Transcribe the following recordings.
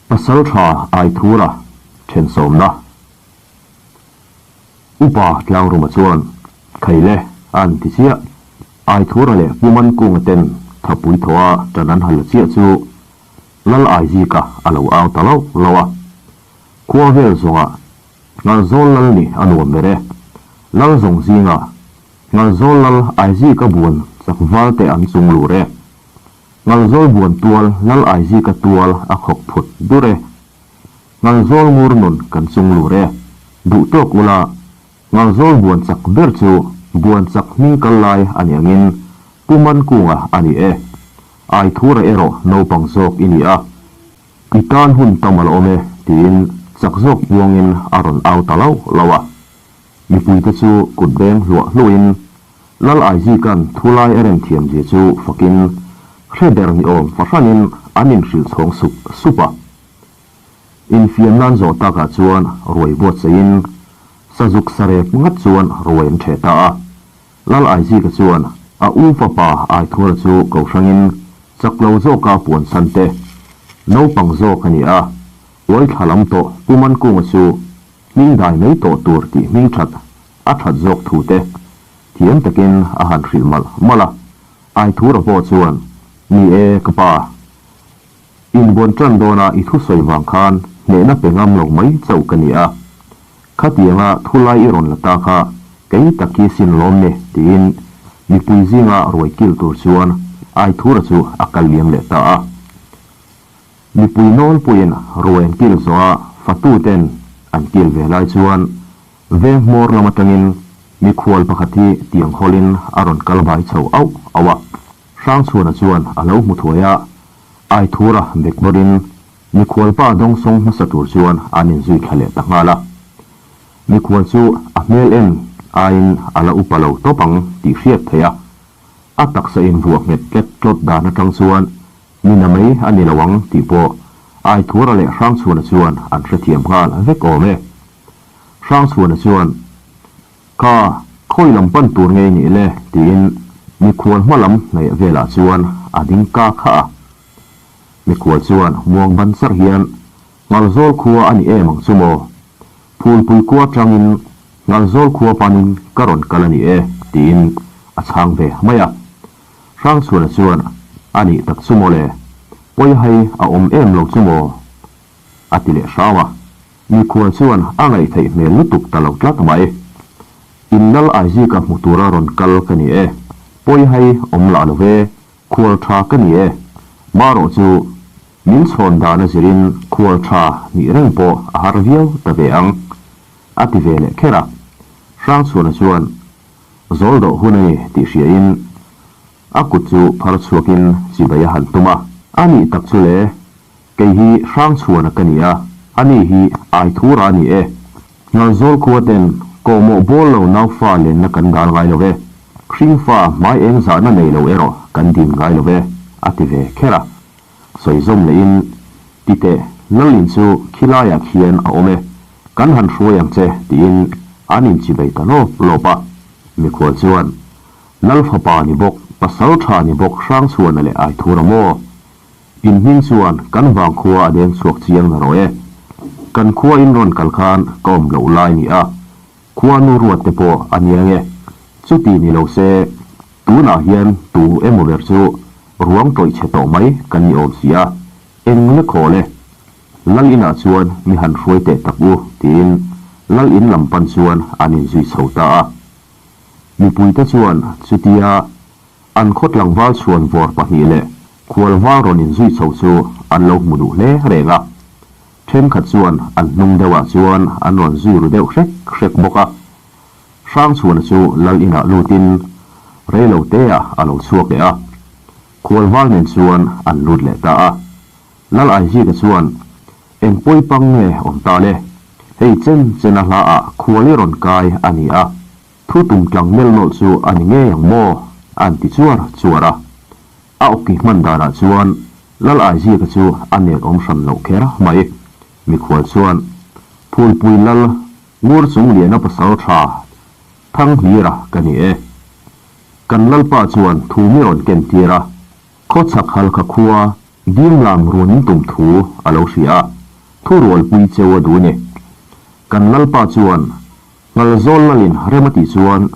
Pasaltha Aithura thensawmna Upa Tlangruma chuan Khaile a an ti chiah. Aithura leh Pu Mankunga ten thapui thawha tan an hal chiah chu Lal Aizika a lo au ta lauh lauh a. Khua vel zawngah Ngalzawl Lal nih a nuam ber e. Lal zawng zingah Ngalzawl Lal Aizika buan chak val te an chung lur e. Ngalzawl buan tual Lal Aizika tual a khawk phut dur e. Ngalzawl ngur nun kan chung lur e. Duh tawk ula, Ngalzawl buan chak ber chu buan chak hming kal lai a ni angin Pu Mankunga a ni e. Aithura erawh naupang zawk i ni a. I tan hun tam a la awm e, tiin chak zawk buangin a rawn au ta lauh lauh a. Mipuite chu kut beng hluah hluhin Lal Aizika'n thulai a rem thiamzia chu fakin hre ber ni awm fahranin an inhrilh chhawng sup sup a. Infiam nan zawh takah chuan ruai buatsaihin sazuk sarep ngat chuan ruai an ṭheh ta a. Lal Aizika chuan a u fapa Aithura chu ko hrangin chak lo zawka puan chhan te, naupang zawk a ni a, uai thla lam tawh Pu Mankunga chu hming dai mai tawh tur tih hming that a that zawk thu te thiam takin a han hrilh malh malh a. Aithura pawh chuan, Ni e, ka pa. Inbuan tan dawna i thusawi vang khan hnehna pe ngam lo mai chauh ka ni a. Khatianga thulai i rawn la ta kha kei tak hi sin lawm ni tiin mipui zinga ruai kil tur chuan Aithura chu a kal liam leh ta a. Mipui nawlpuiin ruai an kil zawha fatuten an kil ve lai chuan veng hmawr lam atangin mikhual pakhat hi tiang hawlin a rawn kal bai chho auh auh a. Hrangchhuana chuan a lo hmu thuai a, Aithura bek bawrin mikhualpa dawngsawng hmasa tur chuan an inzui thla leh ta nghal a. Mikhual chu a hmel en aiin a la upa lo tawp ang tih hriat theih a, a taksa invuah nghet tlet tlawt dan atang chuan nina mai a ni lo ang tih pawh Aithura leh Hrangchhuana chuan an hrethiam nghal vek awm e. Hrangchhuana chuan. Ka khawi lam pan tur ngei nih le? tiin mikhual hma lam hnaih velah chuan a ding ka kha a. Mikhual chuan muang ban charh hian, Ngalzawl khua a ni em ang chu maw? Phulpui khua tangin Ngalzawl khua panin ka rawn kal a ni e, tiin a chhang ve mai a. Hrangchhuana chuan, A nih tak chu maw le? Pawihai a awm em lo chu maw? a ti leh hrau a. Mikhual chuan a ngaihtheih hmel lutuk ta lo tlat mai. In Lal Aizika hmu tura rawn kal ka ni e. Pawi hai awm lah lo ve, khual tha ka ni e. Marawh chu min chhawn dan a zirin khual tha nih reng pawh a har viau ta ve ang, a ti ve leh kher a. Hrangchhuana chuan zawl dawh hun a ni tih hriain a kut chu phar chhuakin chibai a han tum a. A nih tak chu le, Kei hi Hrangchhuana ka ni a, ani hi Aithura a ni e. Ngalzawl khua ten kawhmawh bawl lo naufa lenna kan dal ngai lo ve, hringfa hmai eng zahna nei lo erawh kan dim ngai lo ve, a ti ve kher a. Sawi zawm lehin, Ti teh, Lalin chu khilaiah khian a awm e, kan han hruai ang che, tiin an inchibei ta lawp lawp a. Mikhual chuan, Lal fapa ni bawk, pasal tha ni bawk Hrangchhuana leh Aithura maw? In hming chuan kan vang khua a deng chhuak chiang na rawh e. Kan khua in rawn kal khan ka awm loh lai ni a, khua nu ruat te pawh a nia nge. Chuti ni lo se, tunah hian tu emaw ber chu ruang tawih chhe tawh mai kan ni awm si a, eng le khaw le. Lal inah chuan mi han hruai teh tak u tiin Lal in lam pan chuan an inzui chho ta a. Mipuite chuan chutia An khaw tlangval chhuan vawr pahnih leh khualval rawn inzui chho chu an lo hmu duh hle reng a. Thenkhat chuan an hnung deuhah chuan an rawn zui ru deuh hrek hrek bawk a. Hrangchhuana chu lal inah lutin reilo teah a lo chhuak leh a. Khualval nen chuan an lut leh ta a. Lal Aizika chuan, Eng pawi pang nge awm ta le? Hei chen chen a hlaah khual i rawn kai a ni a. Thu tum tlang mel nawlh chu a ni ngei ang maw? An ti chuar chuar a. A awki hman danah chuan Lal Aizika chu a nen awm hran loh kher mai. Mikhual chuan Phulpui Lal Ngur chung liana pasal tha Thanghlira ka ni e. Kan Lalpa chuan thu mi rawn ken tir a, khawchhak halkha khua Dimlam run in tum thu a lo hria a. Thurualpui cheu a duh a ni. Kan Lalpa chuan Ngalzawl lalin rem a tih chuan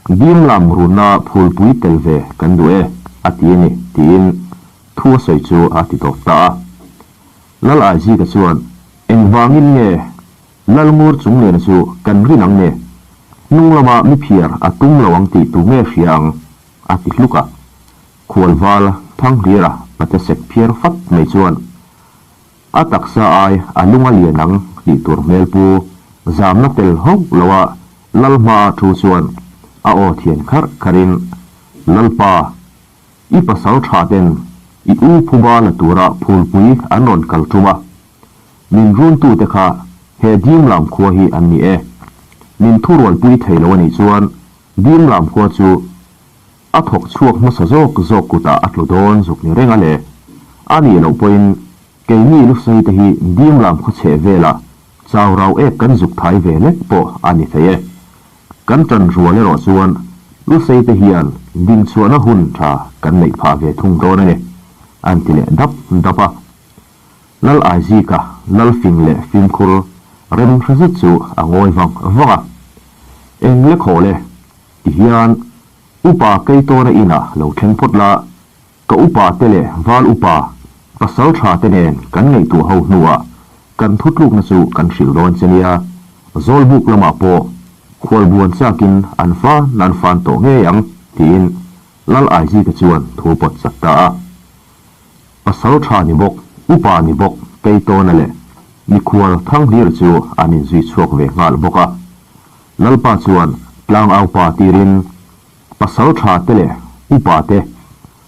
Dim lam runna phulpui tel ve kan duh e, a ti a ni, tiin thu a sawi chu a ti tawp ta a. Lal Aizika chuan, Engvangin nge Lalngur Chungliana chu kan rin ang ni? Hnung lama mi phiar a tum lo ang tih tu nge hria ang? a ti hluk a. Khualval Thanghlira pate sek phiar fat mai chuan, A taksa ai a lung a lian ang tih tur hmel pu zamna tel hauh lo a Lal hmaa thu chuan a aw thian kharh kharhin, Lalpa, i pasal tha ten i u phuba la tura phulpui an rawn kal tum a, min runtute kha he Dimlam khua hi an ni e. Min thurualpui thei lo a nih chuan Dimlam khua chu A thawk chhuak hmasa zawk zawk kutah a tlu dawn zuk ni reng a le. A nih loh pawhin keini lusei te hi Dimlam khaw chheh velah chau rau ek kan zuk thai ve lek pawh a ni thei e. Kan tan rual erawh chuan lusei te hian dingchhuahna hun tha kan neih phah ve thung dawn a ni, an ti leh dap dap a. Lal Aizika Lalfing leh fimkhur rem hre zet chu a ngawi vang vang a. Eng le khaw le? Ti hian Upa Keitawna inah lo thleng phawt la, ka upa te leh val upa, pasal tha te nen kan ngaihtuah ho hnuah kan thutlukna chu kan hrilh dawn che nia, Zawlbuk lamah pawh khualbuan chakin an fan an fan tawh ngei ang, tiin Lal Aizika chuan thu pawt chak ta a. Pasal tha ni bawk, upa ni bawk Keitawna leh mikhual Thanghlir chu an inzui chhuak ve nghal bawk a. Lalpa chuan tlangaupa tirin pasal tha te leh upa te,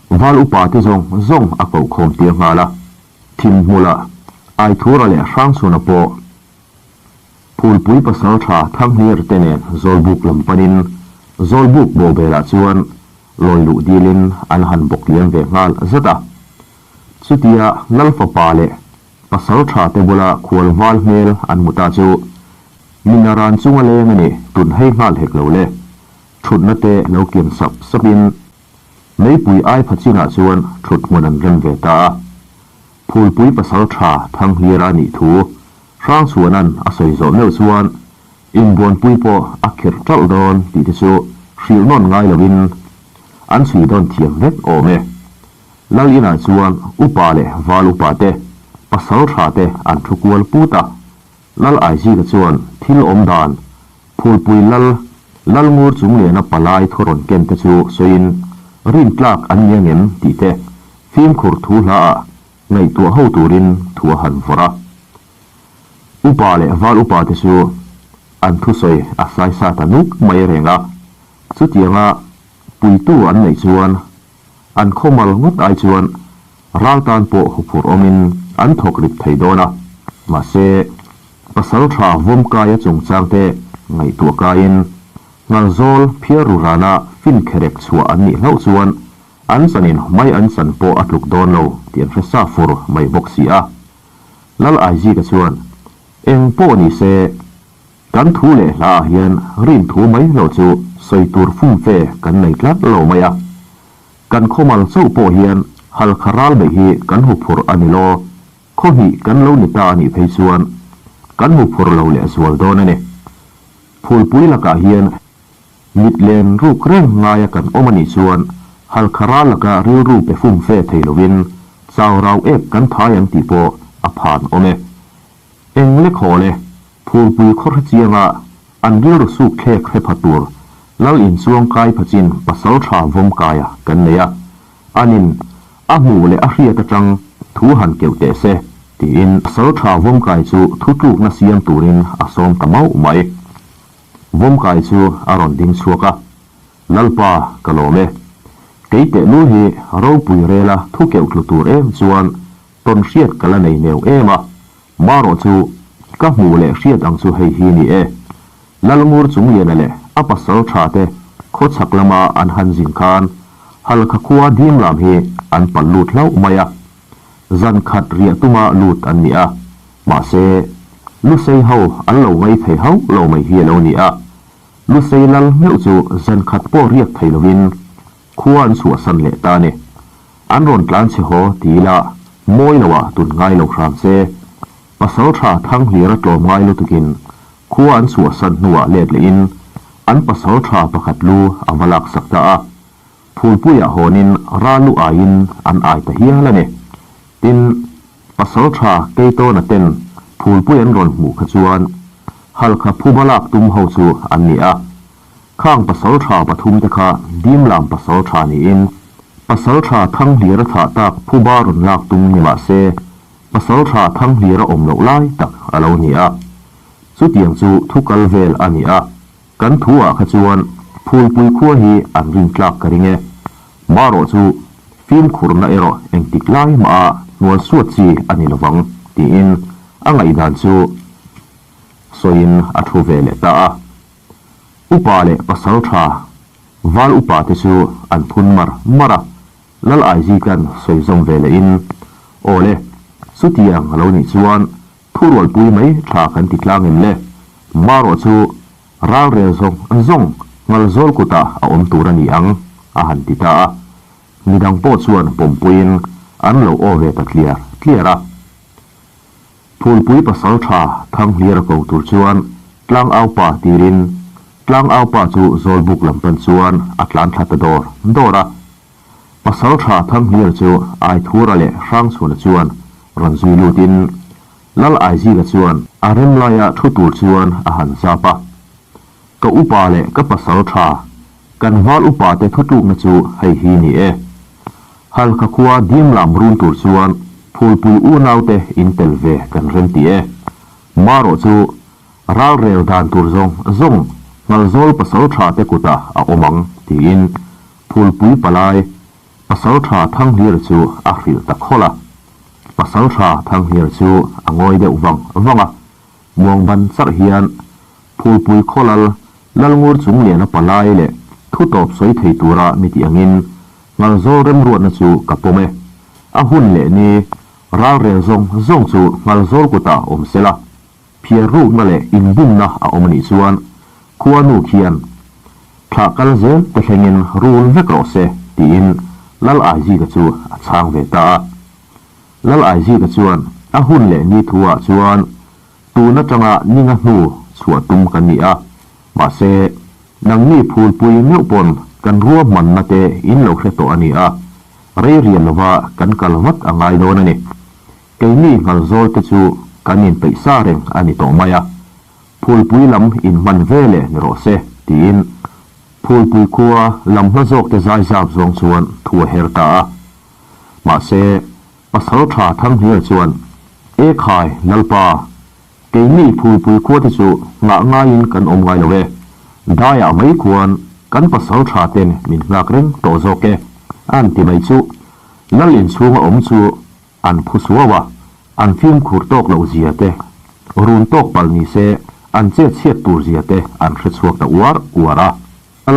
val upa te zawng zawng a koh khawm tir nghal a. Thim hmula Aithura leh Hrangchhuna pawh Phulpui pasal tha Thanghlir te nen Zawlbuk lam panin Zawlbuk bawhbelah chuan lawi luh dilin an han bawk liam ve nghal zat a. Chutia Lal fapa leh pasal tha te bula khualval hmel an hmu ta chu Min a ran chung a leng a ni, tun hei nghal hek lo le. Thutna te lo kian sap sapin meipui ai pha chinah chuan thut hmun an rem ve ta a. Phulpui pasal tha Thanghlira a nih thu Hrangchhuana'n a sawi zawh meuh chuan inbuanpui pawh a khirh ṭalh dawn tih te chu hrilh nawn ngai loin an chhui dawn thiam vek awm e. Lal inah chuan upa leh val upa te, pasal tha te an thu kual put a. Lal Aizika chuan thil awm dan, Phulpui Lal, Lalngur Chungliana palai thu rawn ken te chu sawiin, rin tlak an ni angem tih te fimkhur thu hla ah ngaihtuah ho turin thu a han vawrh a. Upa leh val upa te chu an thusawi a saisa ta nuk mai reng a, chutianga puitu an neih chuan an khawmal ngawt ai chuan Ral tan pawh huphurh awmin an thawk rip thei dawn a, mahse, pasal tha vawmkaia chungchangte ngaihtuah kaiin Ngalzawl phiar ru rana fin kherek chhuah an nih hlauh chuan an chanin mai an chan pawh a tluk dawn lo tih an hre sa fur mai bawk si a. Lal Aizika chuan, Eng pawh ni se, kan thu leh hlaah hian rin thu mai lo chu sawi tur fumfe kan nei tlat lo mai a. Kan khawmal chauh pawh hian Halkha ral beih hi kan huphurh a ni lo, khaw hnih kan lo ni ta a nih phei chuan kan huphurh lo leh zual dawn a ni. Phulpui lakah hian mit len ruk reng ngaia kan awm a nih chuan Halkha ral laka rilru pe fum fe thei lovin chau rau ek kan thai ang tih pawh a phan awm e. Eng le khawl e, Phulpui khaw hre chianga An rilru suk thlek hre pha tur Lal inchuang kai pha chin pasal tha vawm kaia kan nei a, anin a hmuh leh a hriat atang thu han keuh teh se tiin pasal tha vawm kai chu thu tlukna siam turin a sawm ta mauh mai. Vawm kai chu a rawn ding chhuak a, Lalpa ka lawm e, kei tehlul hi ropui rela thu keuh tlu tur em chuan tawn hriat ka la nei neu em a, Marawh chu ka hmuh leh hriat ang chu hei hi ni e. Lalngur Chungliana leh a pasal tha te khawchhak lama an han zin khan Halkha khua dim lam hi an pal lut hlauh mai a. Zan khat riah tuma lut an ni a. Mahse, Lusei ho an lo ngai thei hauh lo mai hi a lo ni a. Lusei lal meuh chu zan khat pawh riak thei lovin khua an chhuahsan leh ta a ni. An rawn tlan chhe haw ti ila mawi lo ah tun ngai lo hram se. Pasalṭha Thanghlira tlawm ngai lutukin khua an chhuahsan hnuah let lehin an pasalṭha pakhat lu a va laksak ta a. Phulpuiah hawnin ral lu aiin an ai ta hial a ni. Tin, pasalṭha Keitawna ten Phulpui an rawn hmuh kha chuan Halkha phuba lak tum ho chu an ni a. Khang pasalṭha pathumte kha Dimlam pasalṭha niin pasalṭha Thanghlira thlah tak phuba rawn lak tum ni mah se, pasalṭha Thanghlira awm loh lai tak a lo ni a. Chutiang chu thu kal vel a ni a. Kan thu ah kha chuan Phulpui khua hi an rin tlak ka ring e. Marawh chu fimkhurna erawh engtik lai mah a hnual suat chi a ni lovang tiin a ngaihdan chu sawiin a thu ve leh ta a. Upa leh pasaltha val upa te chu an phun mar mar a, Lal Aizikan sawi zawm ve lehin, Aw le, chutiang a lo nih chuan Thurualpui mai tha kan ti tlang em le? Marawh chu ralrel zawng zawng Ngalzawl kutah a awm tur a ni ang, a han ti ta a. Midang pawh chuan pawmpuiin an lo aw ve ta tliar tliar a. Phulpui pasal tha Thanghliara ko tur chuan Tlangaupa tirin Tlangaupa chu Zawlbuk lam pan chuan a tlan thla ta dawr dawr a. Pasal tha Thanghliara chu Aithura leh Hrangchhuana chuan rawn zui lutin Lal Aizika chuan a rem laia thu tur chuan a han zap a. Ka upa leh ka pasal tha, kan val upa te thutlukna chu hei hi ni e. Halkha khua dimlam run tur chuan Phulpui unaute in tel ve kan rem ti e. Marawh chu ralrel dan tur zawng zawng Nghalzawl pasal tha te kutah a awm ang tiin Phulpui palai Pasalṭha Thanghlir chu a hrilh ta khawlh a. Pasalṭha Thanghlir chu a ngawi deuh vang vang a. Muang ban charh hian Phulpui khawlal Lalngur Chungliana palai leh thu tawp sawi thei tura mi tih angin Nghalzawl remruatna chu ka pawm e. A hun leh ni ralrel zawng zawng chu Nghalzawl kutah awm sela. Phiar rukna leh inbumna a awm anih chuan khuanu khian thlah kal zel te thlengin rul vek rawh se tiin Lal Aizika chu a chhang ve ta a. Lal Aizika chuan a hun leh ni thu ah chuan tun atanga ninga hnu chhuah tum kan ni a, mahse nangni phulpui meuh pawn kan ruahmanna te in lo hre tawh a ni a, rei rian lova kan kal vat a ngai dawn a ni. Keini Nghalzawl te chu kan inpeih sa reng a ni tawh mai a, Phulpui lam inhman ve leh ni rawh se, tiin Phulpui khua lam hma zawk te zai zap zawng chuan thu a her ta a. Mahse, Pasal tha Thanghliar chuan, E khai, Lalpa, keini Phulpui khua te chu nghah ngaiin kan awm ngai lo e, daiah mai khuan kan pasal tha ten min nghak reng tawh zawk e, an ti mai chu Lal inchhunga awm chu An phu suau a, an fimkhur tawk loh zia te, run tawk palh ni se an chet chhiat tur zia te an hre chhuak ta uar uar a.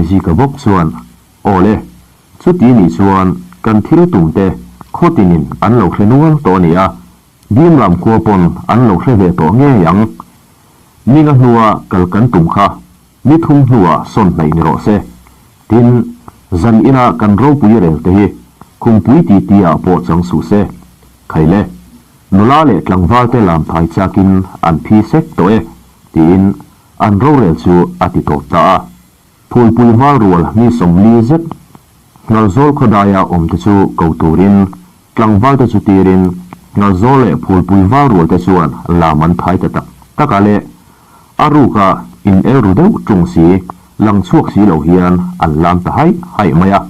Zika bawk chuan, Aw le, chuti nih chuan kan thil tum te khawtinin an lo hre nual tawh a ni a, Dimlam khua pawn an lo hre ve tawh ngei ang. Ninga hnua kal kan tum kha Ni thum hnuah sawn hnaih ni rawh se. Tin, zan ina kan ropui rel te hi khumpui titi ah pawh chang suh se. Khaile, nula leh tlangval te lam thai chakin an phi sek tawh e, tiin an rorel chu a ti tawp ta a. Phulpui hmal rual mi 40 zet Nghalzawl khawdaia awm te chu ko turin tlangval te chu tirin Nghalzawl leh Phulpui val rual te chuan lam an thai ta tak tak a le. A ruka in el ru deuh ṭung si, lang chhuak si lo hian an lam ta haih haih mai a.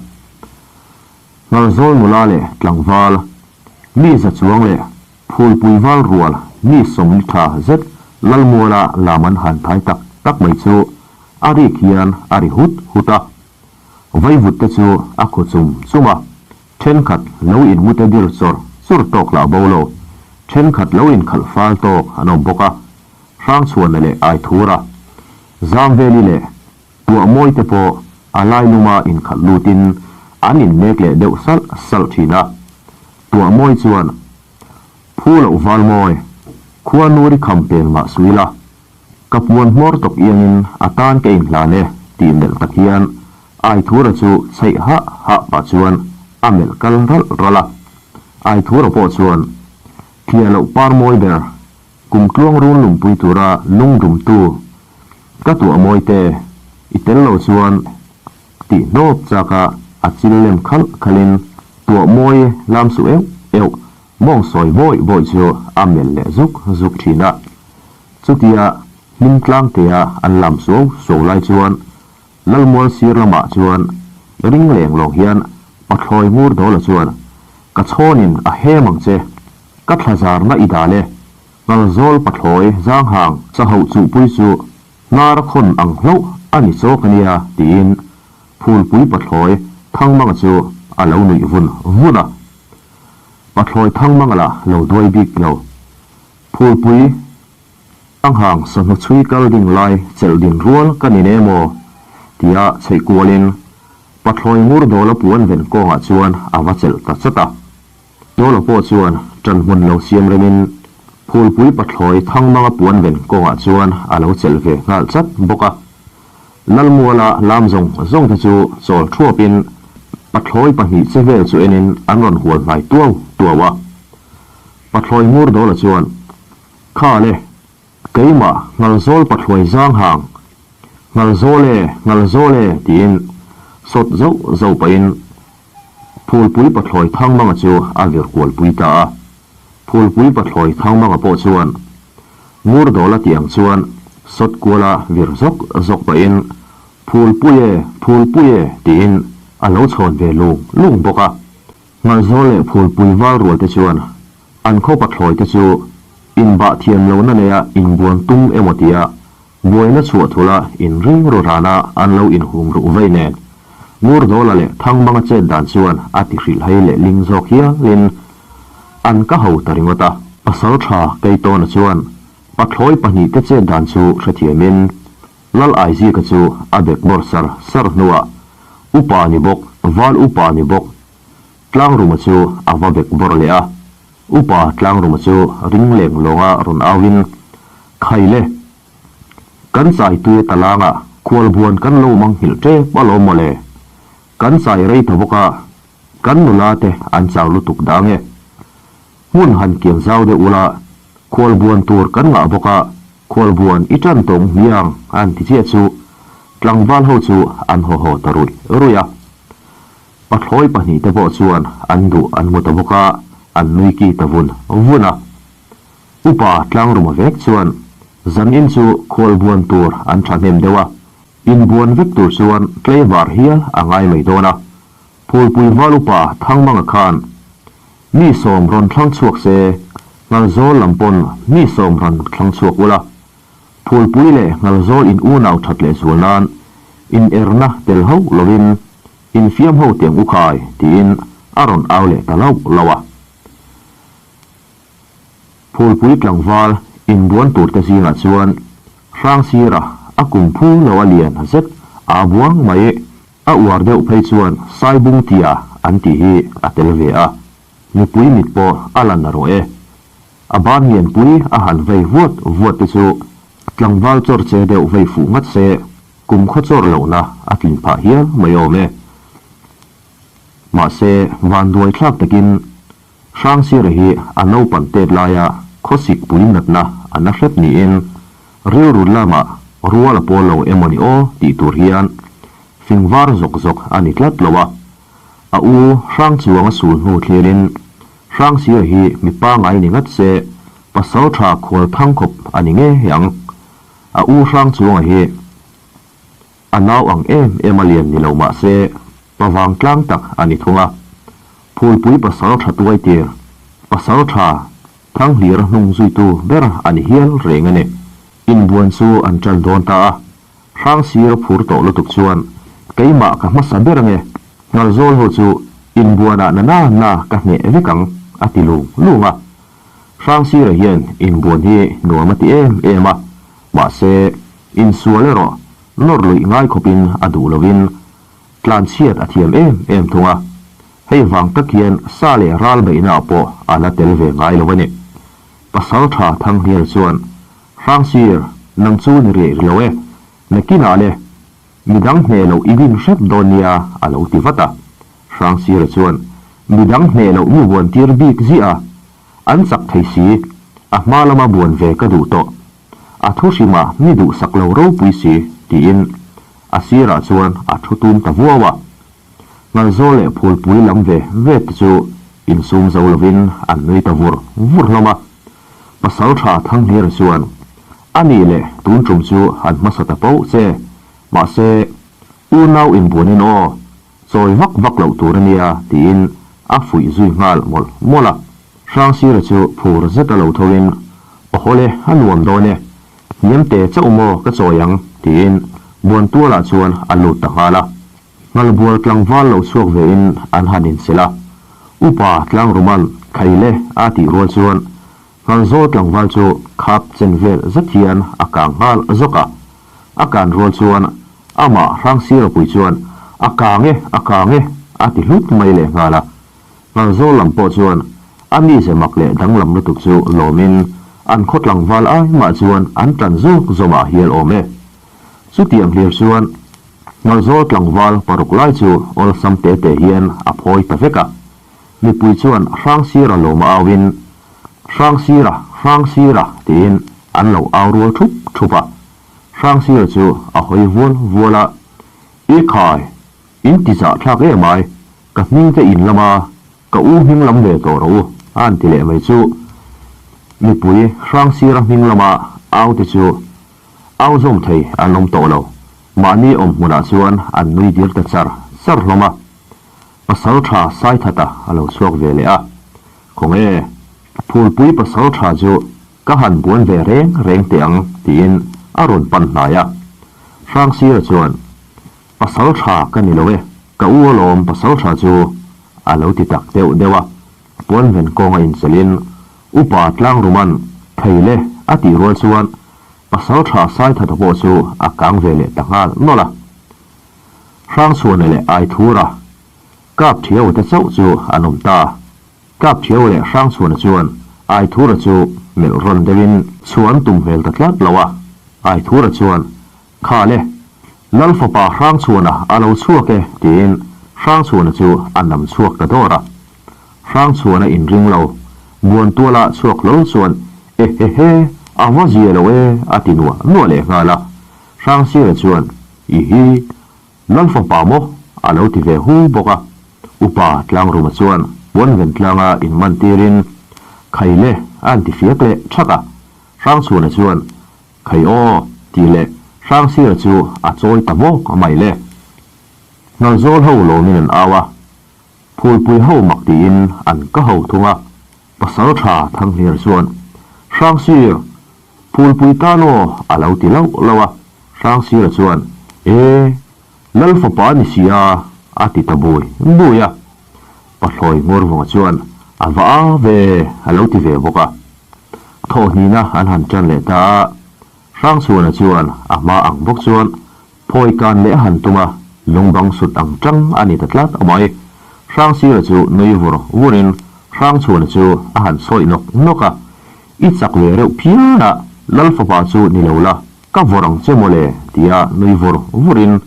Nghalzawl nula leh tlangval, mi za chuang leh phulpui val rual mi 40 tha zet Lalmuala lam an han thai tak tak mai chu a rik hian a ri hut hut a. Vaivut te chu a khaw chum chum a, thenkhat lo inmute dir chawr chawr tawk lah bo lo, thenkhat lo inkhalh fal tawk an awm bawk a. Hrangchhuana leh Aithura, Zamveli leh Tuahmawi te pawh a lailuma inkhalh lutin an innek leh deuh salh salh thin a. Tuahmawi chuan, Phu loh Valmawi, khua Nuri kham pel mah sui la, ka puan hmawr tawk iangin a tan ka inhlan e tih melh tak hian Aithura chu chheih hah hah pah chuan a melh kal ralh ralh a. Aithura pawh chuan, Thliah loh par mawi ber. Kumtluang run lumpui tura lungdumtu ka tuah mawi te, i tel lo chuan tih hnawp chaka a chil lem khalh khalhin tuah mawi lam suh euh euh mawng sawi bawih bawih chu a melh leh zuk zuk thin a. Chutia hlim tlangtea an lam suau suau lai chuan Lalmual sir lamah chuan ring leng lawng hian Pathlawi ngur dawla chuan ka chhawnin a hem ang che, ka thlazarna i dal e, Ngalzawl Pathlawi zanghang sahauh chuhpui chu hnar khawn ang hlauh a ni chawk a nia tiin Phulpui Pathlawi Thangmanga chu a lo nuih vun vun a. Pathlawi Thangmanga lah lo duai bik lo. Phulpui. A nghang sahnu chhui kal ding lai chelh din rual ka ni ne maw? tia chheih kualin Pathlawi ngur dawla puan ven kawngah chuan a va chelh ta chat a. Dawla pawh chuan ṭan hmun lo siam remin Phulpui Pathlawi Thangmanga puan ven kawngah chuan a lo chelh ve nghal chat bawk a. Lalmuala lam zawng zawng te chu chawl ṭhuapin Pathlawi pahnih che vel chu enin an rawn hual hnai tuau tuau a. Pathlawi ngur dawla chuan Kha le, keimah Ngalzawl Pathluai zang hang, Ngalzawl e, Ngalzawl e tiin sawt zauh zauh pahin Phulpui Pathlawi Thangmanga chu a vir kualpui ta a. Phulpui Pathlawi Thangmanga pawh chuan Ngurdawla tih ang chuan sawt kuala vir zawk zawk pahin Phulpui e, Phulpui e tiin a lo chhawn ve lung lung bawk a. Ngalzawl leh Phulpui val rual te chuan An khaw pathlawi te chu inbah thiam lohna neia inbuan tum emaw tia buaina chhuah thula inring ru rana an lo inhum ruh vei nen Ngurdawla leh Thangmanga chet dan chuan a ti hrilhhai leh ling zawk hialin an ka ho ta ringawt a. Pasal tha Keitawna chuan pathlawi pahnihte chet dan chu hrethiamin Lal Aizika chu a bekbawr sar sar hnuah upa ni bawk, val upa ni bawk, Tlangruma chu a va bek bawrh leh a, Upa Tlangruma chu ring leng lawnga rawn auin, Khai le! Kan chai tui a talangah khualbuan kan lo mang nghilh tep alawm maw le? Kan chai rei ta bawk a, kan nula te an chau lutuk dah ange. Hmun han kian zau deuh ula, khualbuan tur kan ngah bawk a, khualbuan i tan tawng hmiang an ti chiah chu tlangval ho chu an haw haw ta ruih ruih a. Pathlawi pahnihte pawh chuan an duh an hmu ta bawk a, an nui ki ta vun vun a. Upa Tlangruma vek chuan zanin chu khualbuan tur an thahnem deuh a, inbuan vek tur chuan tlaivar hial a ngai mai dawn a. Phulpui val upa Thangmanga khan mi sawm rawn thlang chhuak se, Ngalzawl lam pawn mi sawm rawn thlang chhuak ula, Phulpui leh Ngalzawl in unau that leh zual nan in erna tel hauh lovin infiam ho tiang u khai tiin a rawn au leh ta lauh lauh a. Phulpui tlangval inbuan turte zingah chuan Hrangsira a kum phu lo a lian zet aa buang mai a uar deuh phei chuan Saibung tia an tih hi a tel ve a, mipui mit pawh a la na rawh e. A ban lianpui a han vei vuat vuat te chu tlangval chawr che deuh vei fuh ngat se kum khaw chawr lohna a tlin phah hial mai awm e. Mahse, vanduai thlak takin Hrangsira hi a naupan tet laia khawsik pui natna a na hrep niin rilru lamah rual a pawl lo emaw ni aw tih tur hian fing var zawk zawk a ni tlat lo a. A u Hrangchuanga sul hnu thlirin Hrangsia hi mi pangai ni ngat se pasal tha khual thang khawp a ni ngei ang. A u Hrangchuanga hi a nau ang em em a lian ni lo mah se pa vang tlang tak a ni thung a. Phulpui pasal tha tuai tir, pasal tha Thanghlira hnung zuitu ber a ni hial reng a ni. Inbuan chu an tan dawn ta a, Hrangsir phur tawh lutuk chuan, Keimah ka hmasa ber ange, Ngalzawl ho chu inbuanah na na na ka hneh vek ang, a ti lung lung a. Hrangsira hian inbuan hi nuam a ti em em a, mahse, insual erawh nawr luih ngai khawpin a duh lovin tlanchhiat a thiam em em thung a. Hei vang tak hian sa leh ral beihnaah pawh a la tel ve ngai lo a ni. Pasaltha Thanghnial chuan, Hrangsir, nang chu ni rih lo e, nakinah le, midang hneh loh i bin hrep dawn nia, a lo ti vat a. Hrangsira chuan, Midang hneh loh mi vuan tir bik ziah a, an chak thei si. A hma lama buan ve ka duh tawh. A thu hrimah mi duhsak lo ropui si, tiin a sirah chuan a thu tum ta vuau a. Ngalzawl leh phulpui lam ve ve te chu insum zo lovin an nui ta vur vur hlawm a. Pasalṭha Thanghira chuan, A nih leh tun ṭum chu han hmasa ta poh che, mahse, unau inbuanin aw, chawi vak vak loh tur a nia, tiin a fuih zui nghal mawlh mawlh a. Hrangsira chu phur zet a lo thoin, Awhawle, a nuam dawn e, hniam te chauh maw ka chawi ang, tiin Buantualah chuan a lut ta nghal a. Nghalbual tlangval lo chhuak vein an han inselh a, Upa Tlangruma'n Khaile a tih rual chuan Nghalzawl tlangval chu khap chen vel zet hian a kang nghal zawk a. A kan rual chuan amah Hrangsirapui chuan A kang e, a kang e a ti hlut mai leh nghal a. Nghalzawl lam pawh chuan a mize mak leh danglam lutuk chu lawmin an khaw tlangval ai mah chuan an tan zawk zawmah hial awm e. Chutiang hlir chuan Nghalzawl tlangval paruk lai chu awlsam te te hian a phawi ta vek a. Mipui chuan Hrangsira lawm a auin, Hrangsira, Hrangsira tiin an lo au rual thup thup a. Hrangsira chu a hawi vual vual a, I khai, in ti zah thlak em ai, ka hming te in lam a, ka u hming lam ve tawh rawh u, a an ti leh mai chu. Mipui Hrangsira hming lama au te chu Au zawm thei an awm tawh lo. Mahni awm hmunah chuan an nui dir ta char char hlawm a. Pasal tha Saithata a lo chhuak ve leh a. Khawnge, Phulpui pasal tha chu ka han buan ve reng reng teh ang tiin a rawn pan hnai a. Hrangsira chuan, Pasal tha ka ni lo e, ka u alawm pasal tha chu a lo ti tak deuh deuh a. Puanven kawnga inchelin Upa Tlangruma'n thei le a tih rual chuan Pasalṭha Saithata pawh chu a kang ve leh ta nghal nawlh a. Hrangchhuana leh Aithura, Kapṭhiau te chauh chu an awm ta. Kapṭhiau leh Hrangchhuana chuan Aithura chu melh rawn deuhin chhuan tum hmel ta tlat lo a. Aithura chuan, Kha le, Lal fapa Hrangchhuana a lo chhuak e tiin Hrangchhuana chu a nam chhuak ta dawr a. Hrangchhuana inring lo, Buantuala chhuak hlawl chuan E he he, a va zia lo e a ti nuah nuah leh nghal a. Hrangsira chuan I hi, Lal fapa maw? a lo ti ve hu bawk a. Upa Tlangruma chuan Puanven tlanga inman tirin Khaile a an ti fiak leh thak a. Hrangchhuana chuan Khai aw tih leh Hrangsira chu a chawi ta bawk mai le. Ngalzawl ho lawmin an au a. Phulpui ho mak tiin an ka ho thung a, Pasalṭha Thanghlir chuan, Hrangsir, Phulpui tan aw a lo ti lauh lauh a, Hrangsira chuan, E, Lal fapa a ni si a, a ti ta bui bui a. Pathlawi Ngurvunga chuan, A va a ve, a lo ti ve bawk a. Thawhhnihna an han ṭan leh ta a, Hrangchhuana chuan a hma ang bawk chuan phawi kan leh a han tum a, lungbang sut ang tang a ni ta tlat a mai. Hrangsira chu nui vur vurin Hrangchhuana chu a han sawi nawk nawk a, I chak ve reuh phian a, Lal fapa chu ni lo la, ka vawrh ang che mawle tia nui vur vurin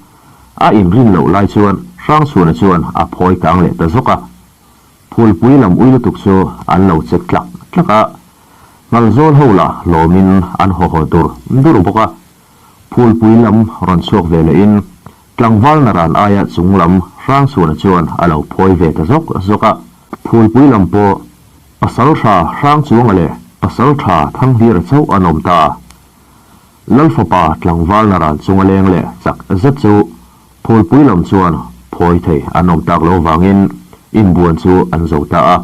a inrin loh lai chuan Hrangchhuana chuan a phawi kang leh ta zawk a. Phulpui lam ui lutuk chu an lo che tlak tlak a, Ngalzawl ho lah lawmin an haw haw dur dur bawk a. Phulpui lam rawn chhuak ve lehin tlangval naran aia chung lam Hrangchhuana chuan a lo phawi ve ta zawk zawk a. Phulpui lam pawh Pasaltha Hrangchuanga leh Pasaltha Thanghlira chauh an awm ta. Lal fapa tlangval naran chunga leng leh chak zet chu Phulpui lam chuan phawi thei an awm tak lo vangin inbuan chu an zo ta a.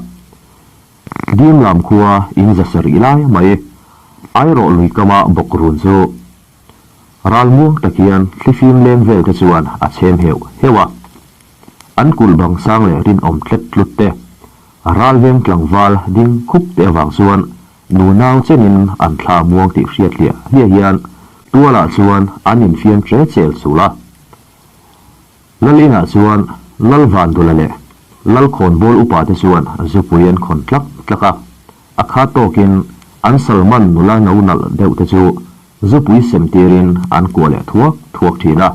Dim lam khua in za sarih lai mai airawh lui kama bawk run chu ral muang tak hian thlifim leng vel te chuan a chhem heuh heuh a. An kulh bang sang leh rinawm tlet tlut te, ral veng tlangval ding khup te avang chuan nunau chenin an thla muang tih hriat hliah hliah hian tualah chuan an infiam che chel chul a. Lal inah chuan Lal Vandula leh Lal Khawnbawl upa te chuan zupui an khawn tlak tlak a, a kha tawkin an Salman nula no nalh deuh te chu zupui sem tirin an kuah leh thuak thuak thin a.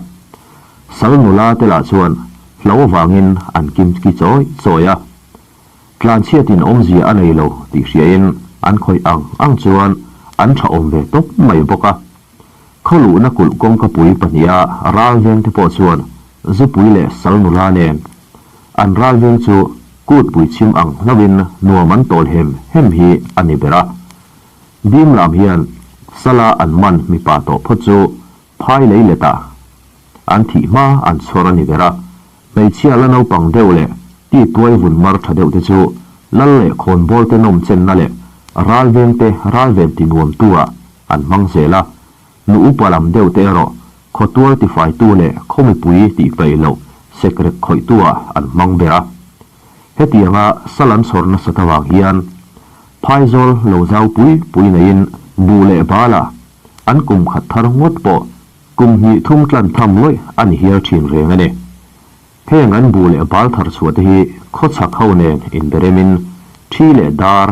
Sal nula te lah chuan hlo avangin an kim ki chawi chawi a. Tlanchhiatin awmzia a nei lo tih hriain. an khawih ang ang chuan an tha awm ve tawp mai bawk a. Khaw luhna kulh kawngkapui pahniha ral vengte pawh chuan zupui leh sal nula nen an ral veng chu kutpui chhim ang hlauhin nuam an tawl hem hem hi a ni ber a. Dim lam hian sala an man mipa tawh phawt chu phai lei letah an thih hma an chhawr a ni ber a. Hmeichhia la naupang deuh leh ti tuai vun mar tha deuh te chu lal leh khawnbawl te nawm chenna leh ral veng te ral ven ti nuam tu ah an hmang zel a. Nu upa lam deuh te erawh khawtual tifaitu leh khaw mipui tih peih loh sekrek khawih tu ah an hmang ber a. Hetianga sal an chhawr nasat avang hian phaizawl lo zau pui pui neiin buh leh bal ah an kum khat thar ngawt pawh Kum hnih thum tlan tham ngawih a ni hial thin reng a ni. Heng an buh leh bal thar chhuah te hi khawchhak ho nen inberemin thi leh dar,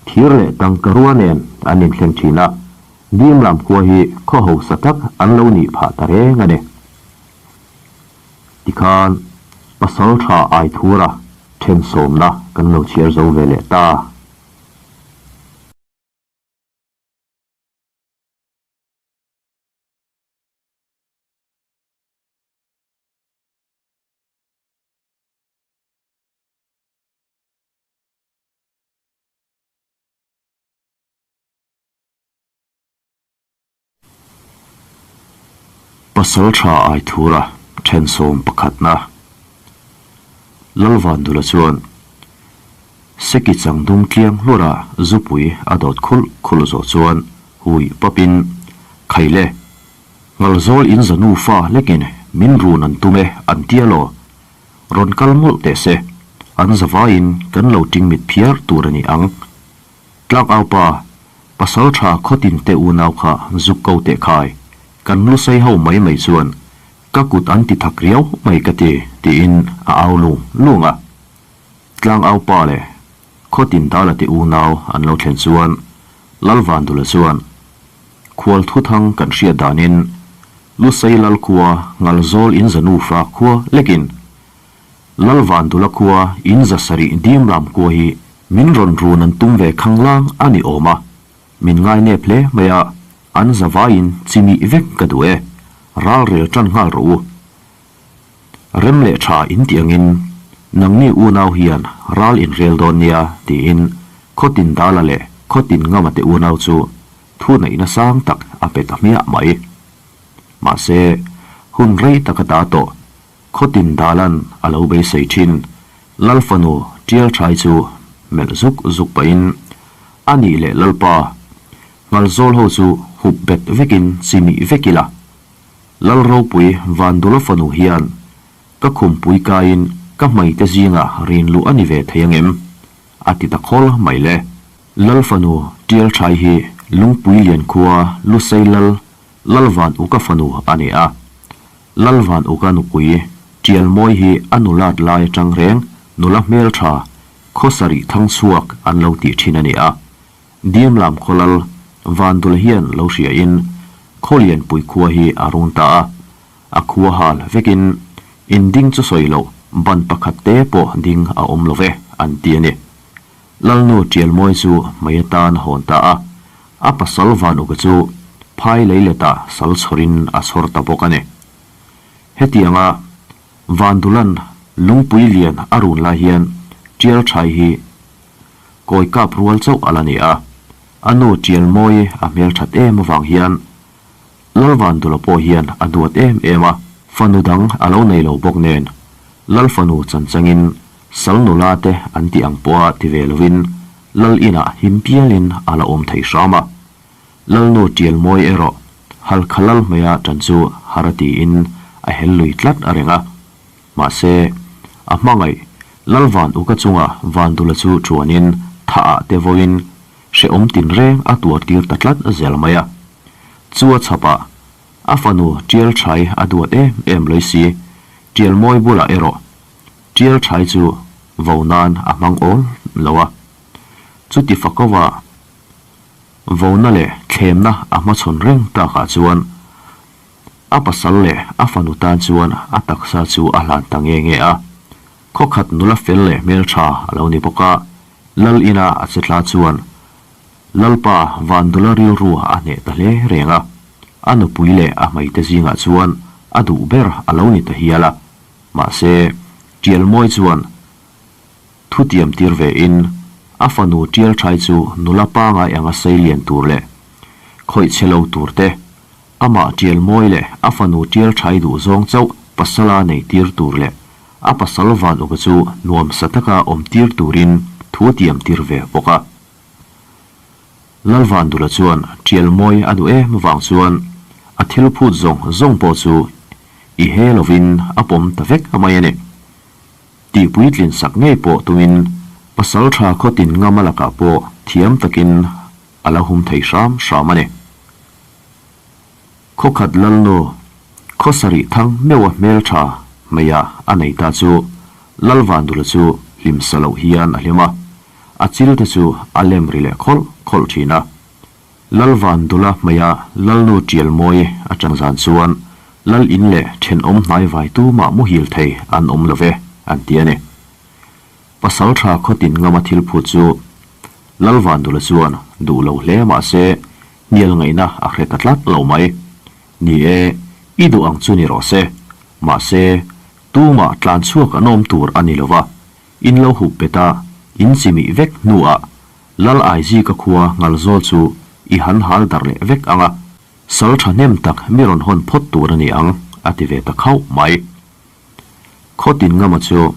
thir leh tangkarua nen an inthleng thin a, dim lam khua hi khaw hausa tak an lo nih phah ta reng a ni. Tikhan pasal tha Aithura thensawmna kan lo chhiar zo ve leh ta. Pasal tha Aithura thensawm pakhatna Lalvandula chuan Seki changdum tliang hlura zupui a dawt khulh khulh zawh chuan Hui papin, Khaile, Ngalzawl in za nufa hlekin min run an tum e an tia law, rawn kal mawlh teh se, an za vaiin kan lo ting mit phiar tur a ni ang. Tlak au pa, pasal tha khawtin te unau kha zuk ko teh khai, kan lusei ho mai mai chuan ka kut an ti thak riau mai ka ti, tiin a au lung lung a. Tlang au pa leh Khawtin Dala te unau an lo thlen chuan Lalvandula chuan, Khual thuthang kan hriat danin Lusei Lal khua Ngalzawl in za nufa khua lekin Lalvandula khua in za sarih dim lam khua hi min rawn run an tum ve khanglang a ni awm a, min ngai nep hle mai a, an za vaiin chimih vek ka duh e, ralrel tan nghal rawh u. Rem leh tha in tih angin nangni unau hian ral in rel dawn nia tiin Khawtin Dala leh Khawtin Ngama te unau chu thu neihna sang tak a pe ta hmiah mai. Mahse, hun rei tak a ta tawh Khawtin Dalan a lo beisei thin Lalfanu Tial Thai chu melh zuk zuk pahin a nih leh Lalpa Ngalzawl ho chu hup bet vekin chimih vek ila. Lal ropui Vandula fanu hian ka khumpui kaiin ka hmaite zingah rin luh a ni ve thei angem? a ti ta khawl mai le. Lal fanu Tial Thai hi Lungpui Lian khua Lusei Lal Lalvan Uka fanu a ni a. Lalvan Uka nupui Tial Mawi hi a nulat lai atang reng nula hmeltha khaw sarih thang chhuak an lo tih thin a ni a. Dimlam khaw lal Vandula hian lo hriain Khawlianpui khua hi a run ta a, a khua hal vekin in ding chu sawi loh ban pakhat te pawh ding a awm lo ve an ti a ni. Lalnu Tialmawi chu hmei atan a hawn ta a, a pasal Vanuka chu phai leiletah sal chhawrin a chhawr ta bawk a ni. Hetianga Vandulan lungpui lian a run lai hian Tialthai hi Kawi kap rual chauh a la ni a, a nu Tialmawi a hmelthat em avang hian Lalvandula pawh hian a duat em em a, fanu dang a lo nei lo bawk nen Lalfanu chanchangin sal nula te an tih ang pawha ti ve lovin Lal inah him pialin a la awm thei hram a. Lalnu Tialmawi erawh Halkha Lal hmeia tan chu har a tiin a hel lui tlat a reng a. Mahse, a hmangaih, Lalvan Uka chunga Vandula chu chuanin thah ah te vawiin hrehawm tinreng a tuar tir ta tlat zel mai a. Chu a chhapah a fanu Tial Thai a duat em em lawih si, Tial Mawi bulah erawh Tial Thai chu vo nan a hmang awl lo a. Chuti fakova vona leh thlemna a hmachhawn reng takah chuan A pasal leh a fanu tan chuan a taksa chu a hlan ta nge nge a. Khawkhat nula fel leh hmeltha a lo ni bawk a, Lal ina a che tla chuan Lalpa Vandula rilru a hneh ta hle reng a, a nupui leh a hmeite zingah chuan a duh ber a lo ni ta hial a. Mahse, Tialmawi chuan thu tiam tir ve in a fanu Tialthai chu nula pangai anga sei lian tur leh khawih chhe lo tur te, amah Tialmawi leh a fanu Tialthai duh zawng chauh pasala nei tir tur leh a pasal van uka chu nuamsa taka awm tir turin thu tiam tir ve bawk a. Lalvandula chuan Tialmawi a duh em vang chuan a thil phut zawng zawng pawh chu i he lovin a pawm ta vek mai a ni. Tih puitlin sak ngei pawh tumin pasal tha khawtin ngam a lakah pawh thiam takin a la hum thei hram hram a ni. Khawkhat Lalnu khaw sarih thang meuha hmeltha hmeiah a nei ta chu Lalvandula chu hlim sa loh hian a hlim a, a chil te chu a lem ri leh khawlh khawlh thin a. Lalvandula hmeiah Lalnu Tialmawi a chan zan chuan Lal in leh thenawm hnaivai tumah muhil thei an awm lo ve an ti a ni. Pasal tha khawtin ngama thil phut chu Lalvandula chuan duh lo hle mahse hnial ngaihna a hre ta tlat lo mai. Ni e, i duh ang chu ni rawh se. Mahse, tumah tlan chhuak an awm tur a ni lo va, in lo hup bet a, in chimih vek hnuah Lal Aizika khua Ngalzawl chu i han hal darh leh vek ang a, sal thahnem tak mi rawn hawn phawt tur a ni ang, a ti ve ta khauh mai. Khawtin ngama chu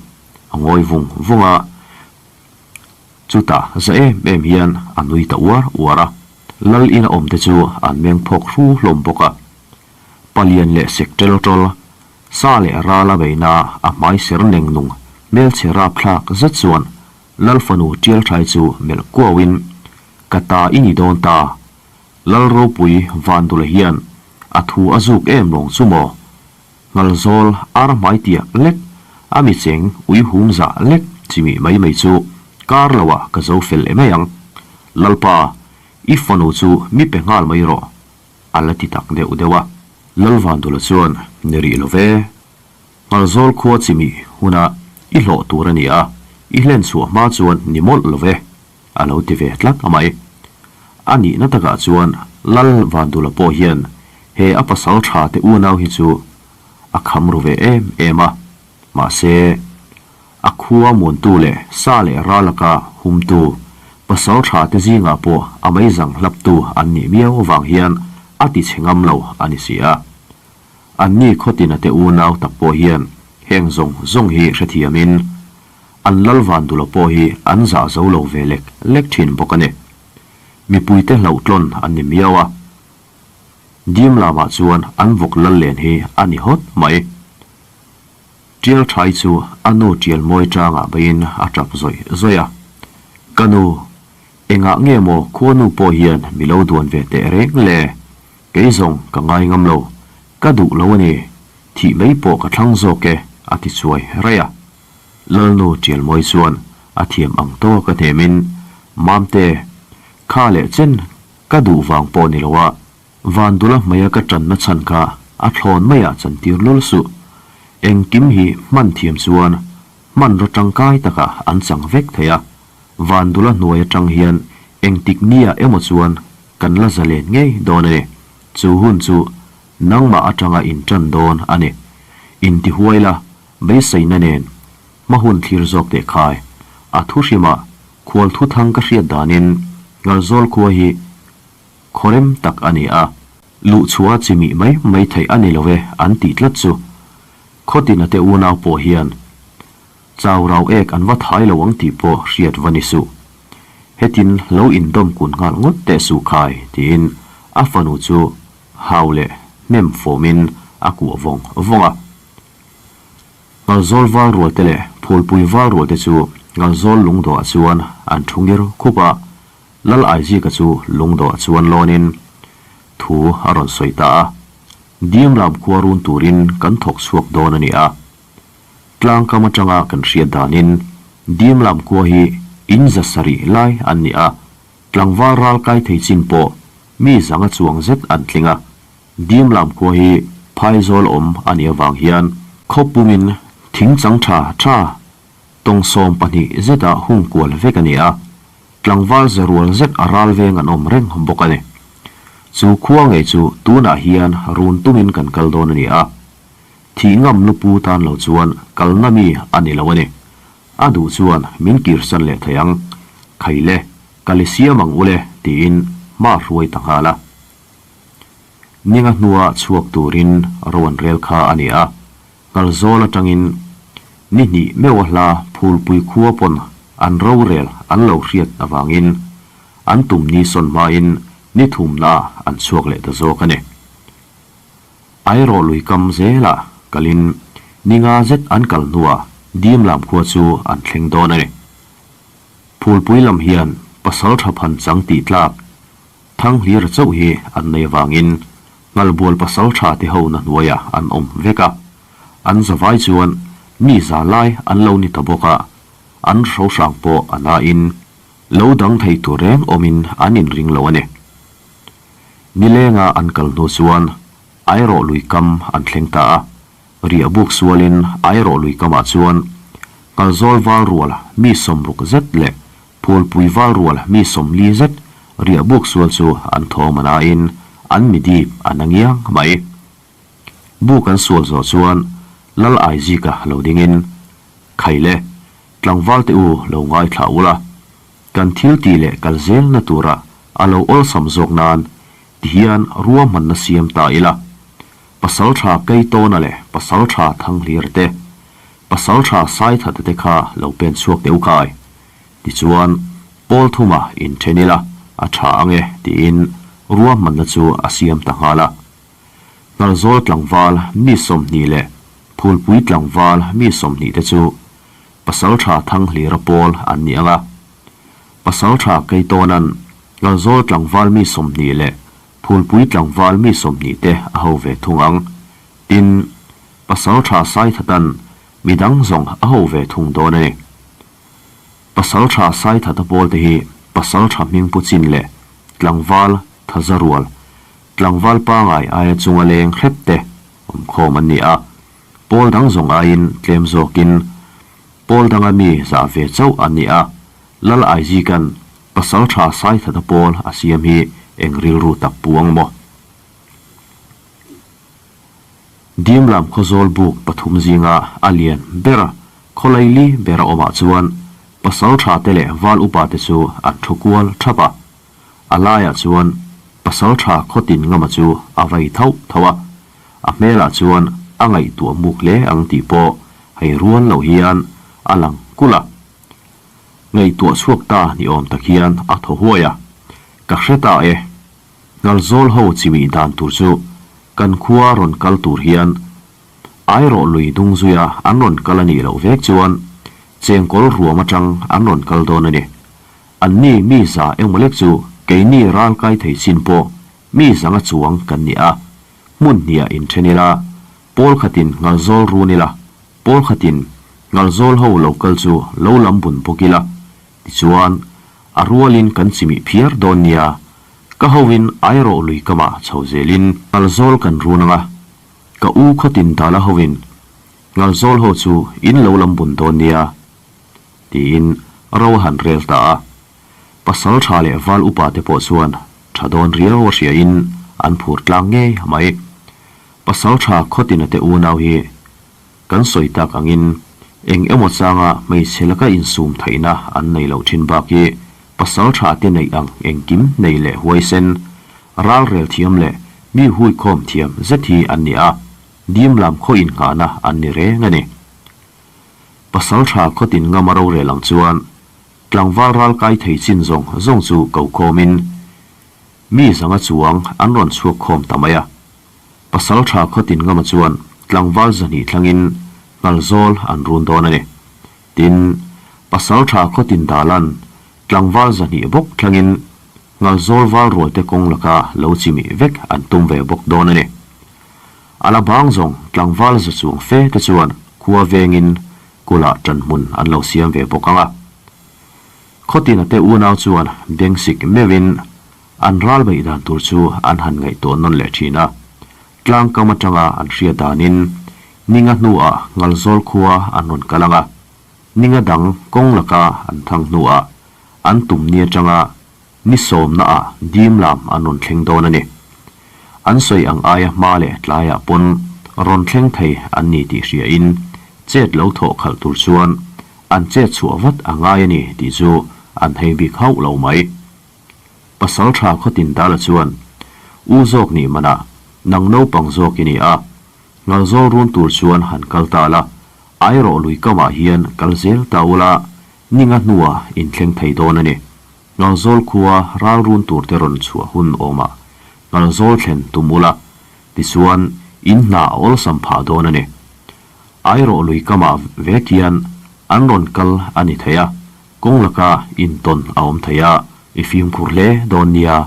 a ngawi vung vung a, chutah za em em hian a nui ta uar uar a, Lal ina awmte chu an meng phawk hru hlawm bawk a. Palian leh sek tel tawl, sa leh rala beina a hmai ser neng nung hmelchhe rapthlak zet chuan Lal fanu Tialthai chu melh kuauin, Ka ta i ni dawn ta, Lal ropui Vandula hian a thu a zuk em lawng chu maw? Ngalzawl ar hmai tiah lek, a mi cheng ui hum zah lek chimih mai mai chu kar loah ka zo fel e mai ang. Lalpa, i fanu chu mi pe nghal mai rawh, a la ti tak deuh deuh a. Lal Vandula chuan, Ni rih lo ve. Ngalzawl khua chimih huna i hlawh tur a ni a, i hlen chhuah hma chuan ni mawlh lo ve, a lo ti ve tlat a mai. A nihna takah chuan Lal Vandula pawh hian he a pasal tha te unau hi chu a kham ru ve em em a, mahse a khua muantu leh sa leh ral laka humtu pasal tha te zingah pawh a meizang hlaptu an nih miau avang hian a ti chhe ngam lo a ni si a. Anni khawtina te unau tak pawh hian heng zawng zawng hi hrethiamin an Lal Vandula pawh hi an zah zo lo ve lek lek thin bawk a ni. Mipuite hlauhtlawn an ni miau a. Dim lamah chuan an vawk lal len hi a ni hawt mai. Tial Thai chu a nu Tial Mawi tangah beiin a tap zawih zawih a. Ka nu, engah nge maw khuanu pawh hian mi lo duan ve teh reng le? Kei zawng ka ngai ngam lo, ka duh lo a ni, thih mai pawh ka thlang zawk e, a ti chuai raih a. Lalnu Tialmawi chuan a thiam ang tawk a hnemin, Mamte, kha leh chen ka duh vang pawh ni lo a, Vandula hmaia ka tanna chhan kha a thlawn maiah chantir lul suh. Engkim hi hman thiam chuan hmanraw tangkai takah an chang vek thei a, Vandula hnuai atang hian engtik nia emaw chuan kan la zalen ngei dawn a ni. Chu hun chu nangmah atanga intan dawn a ni. Intihuai la, beiseina nen hma hun thlir zawk teh khai. A thu hrimah khual thu thang ka hriat danin Ngalzawl khua hi khawrem tak a ni a. Luhchhuah a chimih mai mai theih a ni lo e an tih tlat chu. Khawtina te unau pawh hian chau rau ek an va thai lo ang tih pawh hriat va ni suh. Hetin lo indawm kun nghal ngawt teh suh khai tiin a fanu chu hau leh hnem fawmin a kuah vawng vawng a. Ngalzawl val rualte leh Phulpui val rualte chu Ngalzawl lungdawhah chuan an thu ngir khup a, Lal Aizika chu lungdawhah chuan lawnin thu a rawn sawi ta a, Dim lam khua run turin kan thawk chhuak dawn a ni a. Tlangkam atanga kan hriat danin Dim lam khua hi in za sarih lai an ni a, tlangval ral kai thei chin pawh mi zanga chuang zet an tling a. Dim lam khua hi phaizawl awm a nih avang hian khaw pumin thing chang tha tha tawng 12 zetah hung kual vek a ni a. Tlangval za rual zet a ral veng an awm reng bawk a ni. Chu khua ngei chu tunah hian run tumin kan kal dawn a ni a. Thih ngam lupu tan lo chuan kalna mi a ni lo a ni. A duh chuan min kirsan leh thei ang. Khai le, kal i siam ang ule tiin hma hruai ta nghal a. Ninga hnua chhuak turin ro an rel kha a ni a. Kalzawl atangin ni hnih meuh a hla Phulpui khua pawn an rorel an lo hriat avangin an tum ni sawn hmain ni thumnaah an chhuak leh ta zawk a ni. Airawh lui kam zelah kalin ni nga zet an kal hnuah Dimlam khua chu an thleng dawn a ni. Phulpui lam hian pasal tha phan chang tih tlak Thanghlira chauh hi an nei avangin Nghalbual pasal tha te ho na hnuaiah an awm vek a, an zavai chuan mi za lai an lo ni ta bawk a, an hrohrang pawh a nain lo dang thei tur reng awmin an inring lo a ni. Nilenga an kal hnu chuan Airawh lui kam an thleng ta a, riahbuk sualin Airawh lui kamah chuan Nghalzawl val rual mi sawmruk zet leh Phulpui val rual mi 40 zet riahbuk sual chu an thawm a nain an mi dip a na ngiang mai. Buk an sual zawh chuan Lal Aizika lo dingin, Khaile, tlangval te u lo ngaithla ula, kan thil tih leh kal zelna tura a lo awlsam zawk nan tihian ruahmanna siam ta ila, Pasaltha Keitawna leh Pasaltha Thanghlir te, Pasaltha Saithata te kha lo pen chhuak teh u kai. Tichuan, Pawl thuma inthen ila a tha ang e tiin ruahmanna chu a siam ta nghal a. Nghalzawl tlangval mi 20 leh Phulpui tlangval mi 20 te chu Pasaltha Thanghlira pawl an ni ang a. Pasaltha Keitawna'n Nghalzawl tlangval mi 20 leh Phulpui tlangval mi 20 te a ho ve thung ang. Tin, Pasaltha Saithata'n midang zawng a ho ve thung dawn a ni. Pasaltha Saithata pawlte hi Pasaltha hmingpu chin leh tlangval thaza rual, tlangval pangai aia chunga leng hrep te awmkhawm an ni a. Pawl dang zawng aiin tlem zawkin pawl danga mi zah ve chauh an ni a. Lal Aizika'n Pasaltha Saithata pawl a siam hi eng rilru tak pu ang maw? Dimlam khawzawl buk pathum zinga a lian ber a, khawlaili ber a awmah chuan pasal tha te leh val upa te chu an thu kual thap a. A laiah chuan pasal tha khawtin ngama chu a vai thauh thauh a, a hmelah chuan a ngaihtuah muk hle ang tih pawh hei rual loh hian a lang kulh a. Ngaihtuah chhuak ta ni awm tak hian a thaw huai a, Ka hre ta e. Nghalzawl ho chimih dan tur chu kan khua rawn kal tur hian Airawh lui dung zuia an rawn kal a nih loh vek chuan chengkawl ruam atang an rawn kal dawn a ni. Anni mi za engmaw lek chu keini ral kai thei chin pawh mi zanga chuang kan ni a, hmun hniah inthen ila, pawl khatin Nghalzawl run ila, pawl khatin Nghalzawl ho lo kal chu lo lam bun bawk ila, Tichuan, a rualin kan chimih phiar dawn nia, ka hoin Airawh lui kamah chho zelin Ngalzawl kan run ang a, ka u khawtin dala hoin Ngalzawl ho chu in lo lam bun dawn nia, tiin ro a han rel ta a. Pasal tha leh val upa te pawh chuan tha dawn riau a hriain an phur tlang ngei mai. Pasal tha khawtina te unau hi Kan sawi tak angin eng emaw changa hmeichhe laka insum theihna an nei loh thin bak hi pasal tha te neih ang engkim nei leh huaisen, ralrel thiam leh mi huikhawm thiam zet hi an ni a, dim lam khaw innghahna an ni reng a ni. Pasal tha khawtin ngama rorel ang chuan tlangval ral kai thei chin zawng zawng chu ko khawmin mi zanga chuang an rawn chhuak khawm ta mai a. Pasal tha khawtin ngama chuan tlangval 200 thlangin Nghalzawl an run dawn a ni. Tin, pasal tha khawtin dalan tlangval 200 bawk thlangin Nghalzawl val rualte kawng laka lo chimih vek an tum ve bawk dawn a ni. A la bang zawng tlangval za chuang fe te chuan khua vengin kulah ṭanhmun an lo siam ve bawk ang a. Khawtina te unau chuan bengsik meuhin An ral beih dan tur chu an han ngaihtuah nawn leh thin a, tlangkam atanga an hriat danin Ninga hnuah Ngalzawl khua an rawn kal ang a, Ninga dang kawng laka an thang hnuah. an tum ni atanga ni sawmnaah dim lam an rawn thleng dawn a ni. An sawi ang aia hma leh tlaiah pawn rawn thleng thei an ni tih hriain chet lo thawh khalh tur chuan an chet chhuah vat a ngai a ni tih chu an hei bik hauh lo mai. Pasal tha khawtin Dala chuan, U zawk nih manah nang naupang zawk i ni a, Ngalzawl run tur chuan han kal ta la, Airawh lui kamah hian kal zel ta ula, ninga hnuah inthleng thei dawn a ni. Ngalzawl khua ral run tur te rawn chhuah hun awmah Ngalzawl thlen tum ula, tichuan in hna a awlsam phah dawn a ni. Airawh lui kamah vek hian an rawn kal a ni thei a, kawng laka intawn a awm thei a, i fimkhur hle dawn nia.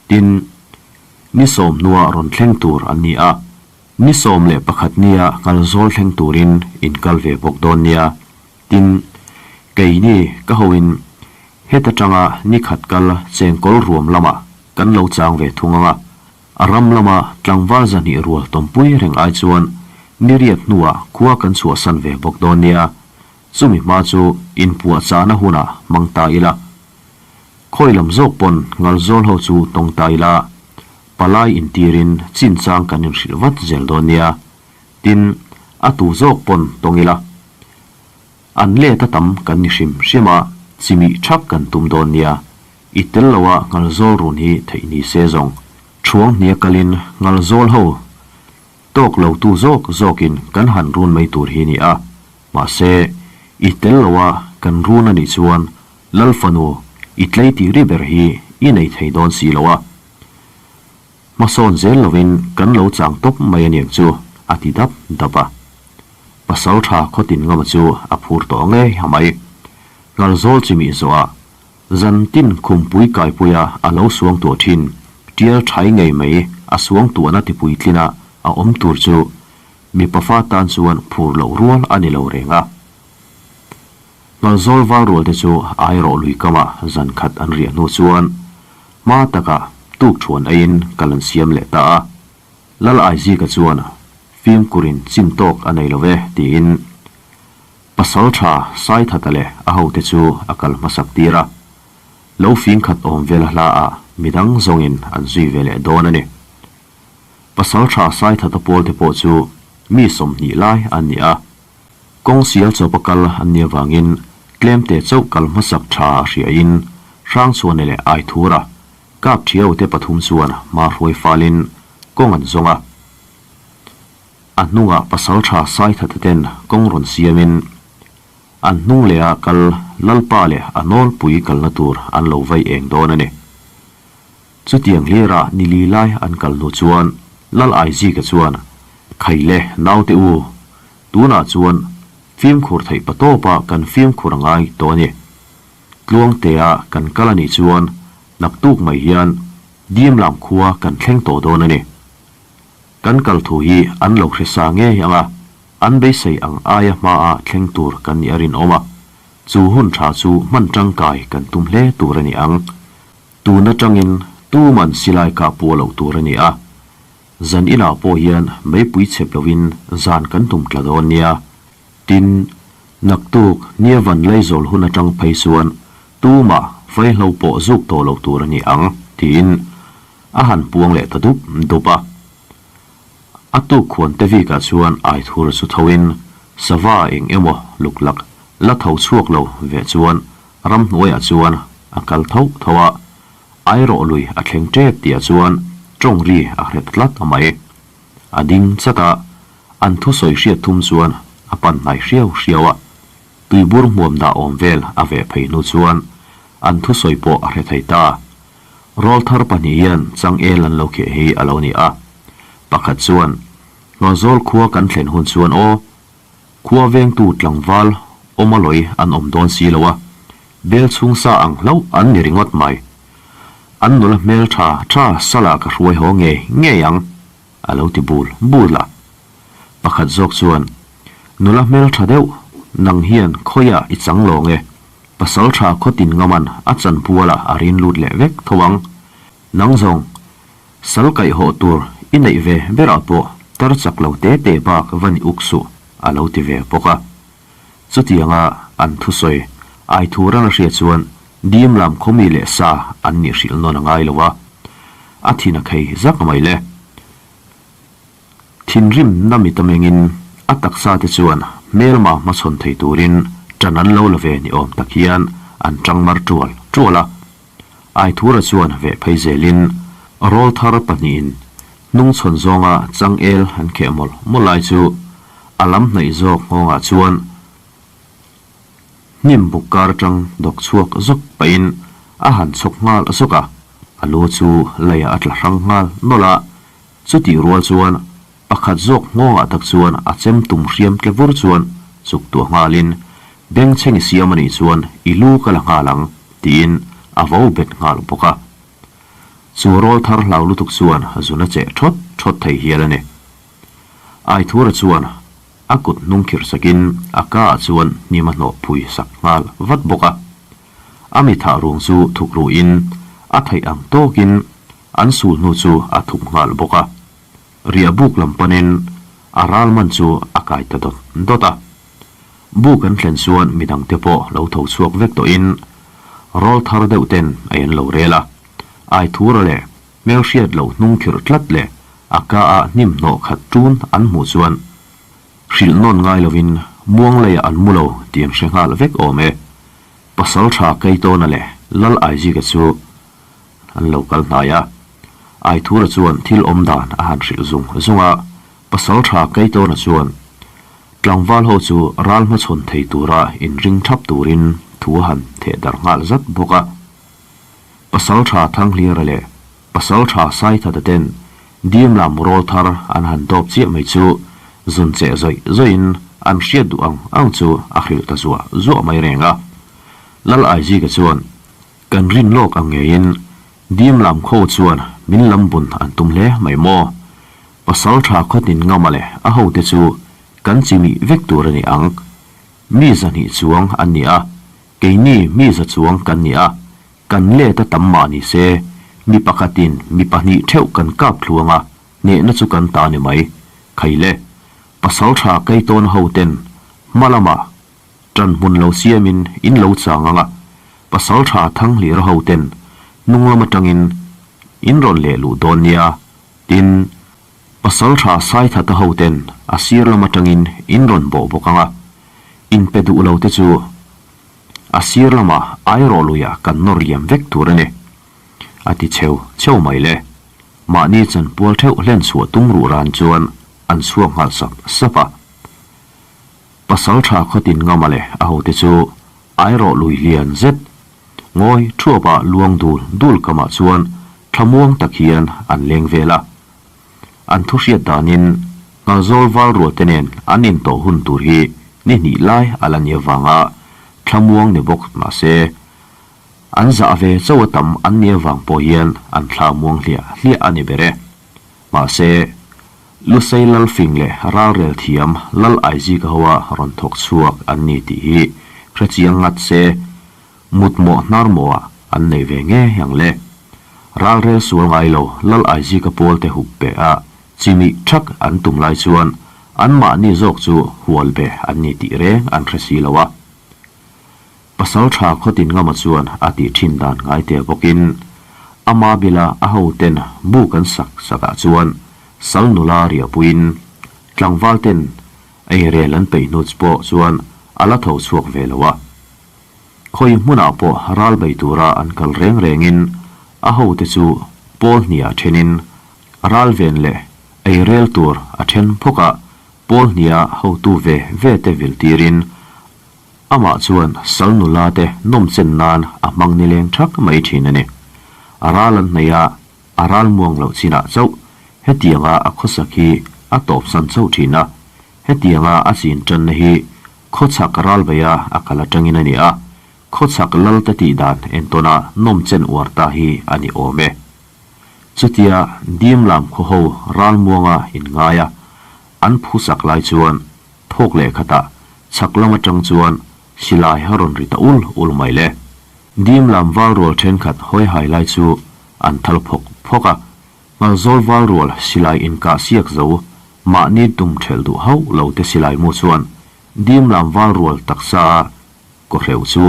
Tin, ni sawmhnua rawn thleng tur an ni a, ni 11 nia Ngalzawl thleng turin in kal ve bawk dawn nia. Tin, keini ka hoin heta tanga ni khat kal chengkawl ruam lamah kan lo chang ve thung ang a, a ram lama tlangval zahnih rual tawmpui reng ai chuan ni riat hnuah khua kan chhuahsan ve bawk dawn nia, chumi hma chu inpuahchahna hunah hmang ta ila. Khawi lam zawk pawn Ngalzawl ho chu tawng ta ila, palai intirin chinchang kan inhrilh vat zel dawn nia. Tin, a tu zawk pawn tawng ila. An let a tam kan ni hrim hrim a, chimih thap kan tum dawn nia. I tel loa Ngalzawl run hi theih ni se zawng. Thuang hnia kalin Ngalzawl ho tawk lo tu zawk zawkin kan han run mai tur hi ni a. Mahse, i tel loa kan run a nih chuan Lal fanu, i tlei tih ri ber hi i nei thei dawn si lo a. Hmasawn zel lovin kan lo chang tawp mai aniang chu, a ti dap dap a. Pasal tha khawtin ngama chu a phur tawh ngei ha mai. Ngalzawl chimih zawhah zan tin khumpui kaipuia a lo suang tuah thin, tial thai ngei mai a suang tuahna tipuitlina a awm tur chu mipa fa tan chuan phur loh rual a ni lo reng a. Ngalzawl val rual te chu airawh lui kamah zan khat an riah hnu chuan hma takah tuk thuan aiin kal an siam leh ta a. Lal Aizika chuan fimkurin chin tawk a nei lo ve tiin pasal tha Saithata leh a hote chu a kal hmasak tir a. Lo fing khat awm vel a hla ah midang zawngin an zui ve leh dawn a ni. Pasal tha Saithata pawl te pawh chu mi 20 lai an ni a. Kawng sial chawpa kal an nih avangin tlemte chauh kal hmasak tha a hriain Hrangchhuana leh Aithura, Kapthiau te pathum chuan hma hruai falin kawng an zawng a. A hnungah pasaltha Saithata ten kawng rawn siamin an hnung leha kal Lalpa leh a nawlpui kalna tur an lo vai eng dawn a ni. Chutiang hlirah ni li lai an kal hnu chuan Lal Aizika chuan, Khaile, naute u, tunah chuan fimkhur theih pa tawpa kan fimkhur a ngai tawh a ni. Tluangtea kan kal a nih chuan naktuk mai hian Dimlam khua kan thleng tawh dawn a ni. Kan kal thu hi an lo hre sa ngei ang a, an beisei ang aia hmaa thleng tur kan nih a rinawm a, chu hun tha chu hman tangkai kan tum hle tur a ni ang. Tun atangin tuman silai kah puah loh tur a ni a, zan inah pawh hian meipui chep loin zan kan tum tla dawn nia. Tin, naktuk nia van Laizawl hun atang phei chuan tumah vaihlo pawh zuk tawh loh tur a ni ang, tiin a han puang leh ta dup dup a. A tuk khuan te vikah chuan Aithur chu thoin sava eng emaw luklak la tho chhuak lo ve chuan Ramhnuaiah chuan a kal tho tho a, airawh lui a thleng tep tihah chuan tawng ri a hre ta tlat a mai. A ding chat a, an thusawi hriat thum chuan a pan hnai hriau hriau a, tuibur hmuam dah awm vel a veh phei hnu chuan an thusawi pawh a hre thei ta. Rawlthar pahnih hian changel an lo kheh hi a lo ni a, pakhat chuan, Ngawzawl khua kan thlen hun chuan aw, Khua vengtu tlangval awm a lawi an awm dawn si lo a, bel chhung sa ang hlauh an ni ringawt mai. An nula hmel tha tha salah ka hruai haw ngei ngei ang, a lo ti bul bul a. Pakhat zawk chuan, Nula hmel tha deuh, nang hian khawiah i chang lo nge, pasal tha khawtin ngaman a chanpualah a rin lut leh vek tho ang. Nang zawng, sal kaih hawh tur i neih ve berah pawh tar chak lo te te bak va ni uk suh, a lo ti ve bawk a. Chutianga an thusawi Aithur an a hriat chuan Dim lam khaw mi leh sa an nih hrilh nawn a ngai lo a, a thin a khei zak mai le. Thinrimna mit a mengin a taksa te chuan hmelma hmachhawn thei turin ṭan an lo la ve ni awm tak hian an ṭang mar ṭual ṭual a. Aithura chuan veh phei zelin rawlthar pahnihin hnungchhawn zawnga changel an kheh mawlh mawlh lai chu a lam hnaih zawk nghawngah chuan Hnim buk kar atang dawk chhuak zawk pahin a han chhawk nghal zawk a, a lu chu leiah a tla hrang nghal nawlh a, chutih rual chuan pakhat zawk nghawngah tak chuan a chem tum hriam tle vur chuan chuk tuah nghalin bengchheng i siam a nih chuan i lu ka la nghal ang tiin a vo bet nghal bawk a. Chu rawl thar hlau lutuk chuan zun a cheh thawt thawt thei hial a ni. Aithura chuan A kut hnung khirh sakin a ka ah chuan hnim a hnawh phui sak nghal vat bawk a. A mi thah ruang chu thuk ruhin a theih ang tawkin an sul hnu chu a thup nghal bawk a. Riah buk lam panin a ral man chu a kai ta dawt dawt a. Buk an thlen chuan midangte pawh lo tho chhuak vek tawhin rawl thar deuh ten a en lo rel a. Aithura leh Hmelhriat loh hnung khirh tlat leh a ka ah hnim hnawh khat ṭun an hmuh chuan hrilh nawn ngai lovin muang leiah an mu lo tih an hre nghal vek awm e. Pasal ṭha Keitawna leh Lal Aizika chu an lo kal hnai a. Aithura chuan thil awm dan a han hrilh zung zung a, Pasal ṭha Keitawna chuan tlangval ho chu ral hmachhawn thei tura inring ṭhap turin thu a han theh darh nghal zat bawk a. Pasalṭha Thanghliara leh Pasalṭha Saithata ten dim lam rawl thar an han dawp chiah mai chu zun cheh zawih zawihin an hriat duh ang ang chu a hrilh ta zuah zuah mai reng a. Lal Aizika chuan, Kan rin lawk ang ngeiin dim lam kho chuan min lam bun an tum hle mai maw? Pasalṭha khawtin ngama leh a hote chu kan chimih vek tur a ni ang. Mi zahnih chuang an ni a, Keini mi za chuang kan ni a, kan let a tam mah ni se, mi pakhatin mi pahnih theuh kan kap thluang a, hnehna chu kan ta ni mai. Khai le, pasal tha Keitawn ho ten hma lamah ṭan hmun lo siamin in lo chang ang a, pasal tha Thanghlira ho ten hnung lam atangin in rawn leh luh dawn nia, tin, pasal tha Saithata ho ten a sir lam atangin in rawn bawh bawk ang a, In pe duh lo te chu a sir lamah airawh luiah kan nawr liam vek tur a ni, a ti cheu cheu mai le. Mahni chanpual theuh hlen chhuah tum ruh ran chuan an chhuak nghal sap sap a. Pasal tha khawtin ngama leh a hote chu airawh lui lian zet ngawi thuapa luang dul dul kamah chuan thlamuang tak hian an leng vel a. An thu hriat danin Nghalzawl val rualte nen an intawh hun tur hi ni hnih lai a la ni avanga thlamuang ni bawk mahse, an zah ve chauh a tam an ni avang pawh hian an thla muang hliah hliah a ni ber e. Mahse, Lusei Lalfing leh Ralrel thiam Lal Aizika hoa rawn thawk chhuak an ni tih hi hrechiang ngat se, Mut mawh hnar mawhah an nei ve ngei ang le. Ralrel sual ngai lo Lal Aizika pawlte hup be a chimih thak an tum lai chuan anmahni zawk chu hual be an ni tih reng an hre si lo a. Pasal tha khawtin ngama chuan a tih thin dan ngai tel bawkin ama bila a hoten buk an sak sakah chuan sal nula riahpuiin tlangvalten eirel an peih hnu pawh chuan a la tho chhuak ve lo a. Khawi hmunah pawh ral bei tura an kal reng rengin a hote chu pawl hniah thenin ral ven leh ei rel tur a then phawk a, pawl hniah hotu ve ve te vil tirin amah chuan sal nula te nawmchen nan a hmang nileng thak mai thin a ni. A ral an hnaih a, a ral muang loh chinah chauh hetianga a khawsak hi a tawpsan chauh thin a, hetianga a chin tanna hi Khawchhak ralbeia a kal atangin a ni a, khawchhak lal te tih dan entawna nawmchen uar ta hi a ni awm e. Chutia Dimlam khaw ho ralmuanga inngaia an phusak lai chuan thawk leh khatah chhak lam atang chuan silai a rawn ri ta ul ul mai le. Dimlam valrual thenkhat hawihai lai chu an thal phawk phawk a, Ngalzawl valrual silai inkah siak zo Mahni tum thelh duh hauh lo te silai mu chuan Dimlam valrual taksa a kawhreuh chu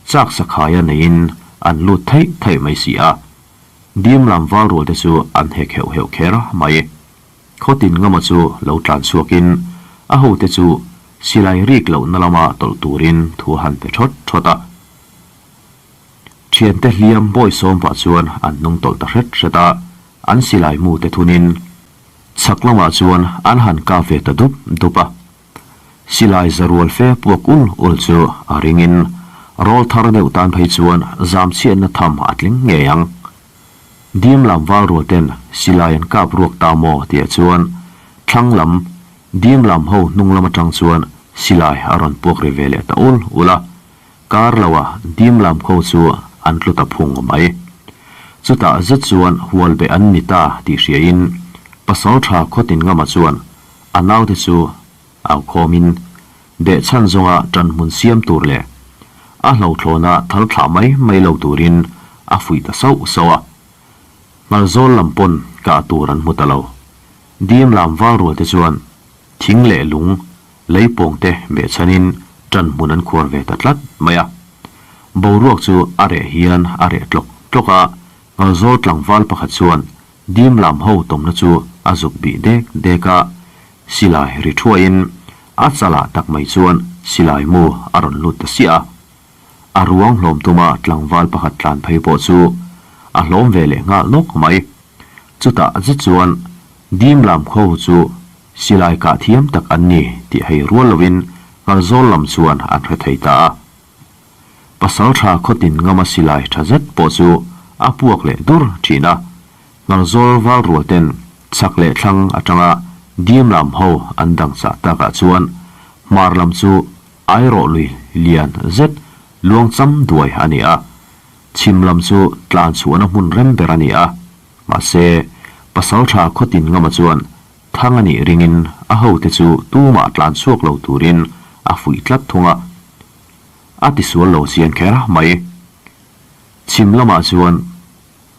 Chak sakhaia neiin an lut theih theih mai si a. Dim lam val rual te chu an hek heuh heuh kher mai. Khawtin ngama chu lo tlan chhuakin a hote chu silai rik lohna lama tawlh turin thu a han pe thawt thawt a. Thiante hliam bawi sawm pah chuan an hnung tawlh ta hret hret a, an silai mu te thunin chhak lamah chuan an han kap ve ta dup dup a. Silai za rual fe puak ul ul chu a ringin rawl thar deuh tan phei chuan zam chhiatna tham a tling ngei ang. Dim lam val rual ten silai an kap ruak ta maw tih ah chuan thlang lam dim lam ho hnung lam atang chuan silai a rawn puak ri ve leh ta ul ul a, kar lo ah dim lam kho chu an tlu ta phung mai. Chutah zet chuan hual beh an ni ta tih hria in Pasaltha Khawtin Ngama chuan a naute chu au khawmin behchhan zawnga ṭanhmun siam tur leh a hlauhthlawna thal thlah mai mai lo turin a fuih ta sauh sauh a. Ngalzawl lam pawn kah tur an hmu ta lo. Dim lam val rual te chuan thing leh lung lei pawng te behchhanin ṭanhmun an khuar ve ta tlat mai a. Boruak chu a reh hian a reh tlawk tlawk a, Ngalzawl tlangval pakhat chuan Dim lam ho tawmna chu a zuk bih dek dek a, silai ri thuaiin a chalah tak mai chuan silai mu a rawn lut ta siah a. A ruang hlawm tuma tlangval pakhat tlan phei pawh chu a hlawm ve leh nghal nawk mai. Chutah zet chuan dim lam kho chu silai kah thiam tak an ni tih hei rual lovin Ngalzawl lam chuan an hre thei ta a. Pasalṭha khawtin ngama silai ṭha zet pawh chu a puak leh dur ṭhin a, Ngalzawl val rual ten chhak leh thlang aṭanga dim lam ho an dang chah takah chuan hmar lam chu airawh lui lian zet luang cham duai a ni a, chhim lam chu tlan chhuahna hmun rem ber a ni a, mahse Pasalṭha khawtin ngama chuan thang a nih ringin a hote chu tumah tlan chhuak lo turin a fuih tlat thung a. A tisual lo chiang kher mai. Chhim lamah chuan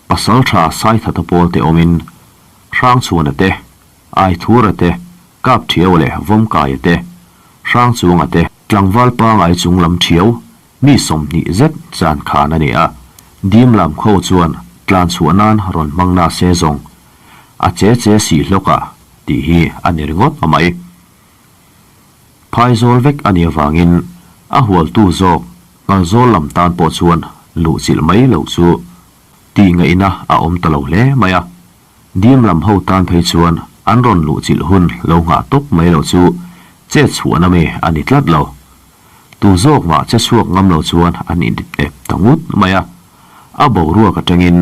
Pasaltha Saithata pawl te awmin Hrangchhuana te, Aithura te, Kapthiaua leh Vawmkaia te, Hrangchunga te, Tlangval pangai chung lam thiau mi 20 zet chan khan a ni a, dim lam kho chuan tlan chhuah nan rawn hmang na se zawng a che che sih hlawk a tih hi a ni ringawt mai. Phaizawl vek a nih avangin a hualtu zawk Ngalzawl lam tan pawh chuan luh chilh mai loh chu tih ngaihna a awm ta lo hle mai a. Dim lam ho tan phei chuan an rawn luh chilh hun lo nghah tawp mai loh chu chet chhuahna mi a ni tlat lo. Tu zawk mah che chhuak ngam lo chuan an inep ta ngut mai a. A boruak atangin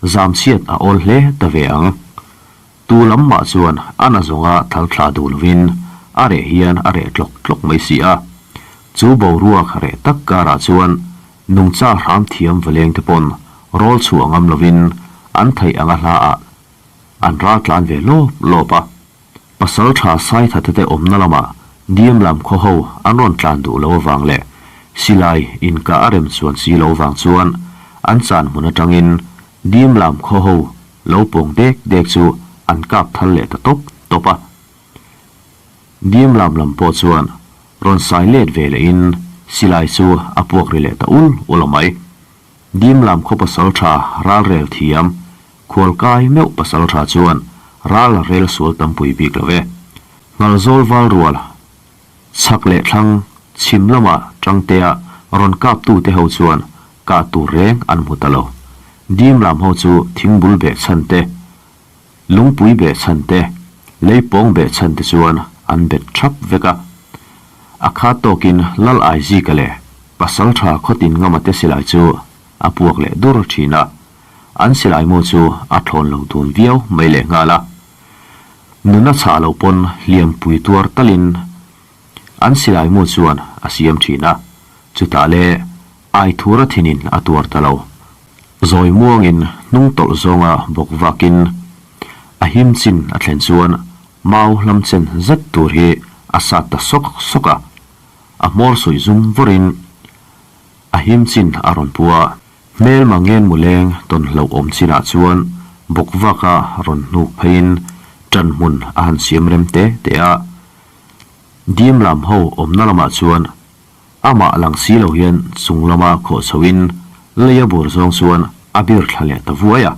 zamchhiat a awl hle ta ve ang. Tu lam mah chuan a na zawnga thal thla duh lovin a reh hian a reh tlawk tlawk mai si a. Chu boruak reh tak karah chuan nungcha hram thiam valeng te pawn rawl chhuah ngam lovin an theih anga hla ah an ral tlan ve lawp lawp a. Pasal tha Saithate te awmna lamah Diam lam khaw ho an rawn tlan duh lo avang leh silai inkah a rem chuan si lo vang chuan an chan hmun atangin Diam lam khaw ho Lo pawng dek dek chu an kap thal leh ta tawp tawp a. Diam lam lam pawh chuan rawn sai let ve lehin silai chu a puak ri leh ta ul ul a mai. Diam lam khaw pasal tha ral rel thiam, khual kai meuh pasal tha chuan ral a rel sual tampui bik lo ve. Ngalzawl val rual Chhak leh thlang chhim lama Tangtea rawn kaptute ho chuan kah tur reng an hmu ta lo. Dim lam ho chu thingbul beh chhan te, lungpui beh chhan te, leipawng beh chhan te chuan an bet thap vek a. A khat tawkin Lal Aizika leh Pasaltha Khawtin Ngama te silai chu a puak leh dur thin a. An silai mu chu a thlawn lo dun viau mai lehnghal a. Nuna chhah loh pawn hliampui tuar talin an silai mu chuan a siam thin a, chutah le Aithura thinin a tuar ta lo. Zawi muangin hnung tawlh zawnga bawk vakin a him chin a thlen chuan mau hlam chen zet tur hi a sat ta sawk sawk a, a hmawr suih zum vawrin a him chin a rawn pu a. Hmelma ngen muleng tawn hlauh awm chinah chuan bawkvaka rawn hnuk pheiin ṭan hmun a han siam rem te te a. Dim lam ho awmna lamah chuan Amah lang si lo hian chung lama khawh chhoin leia bur zawng chuan a bir thla leh ta vuai a.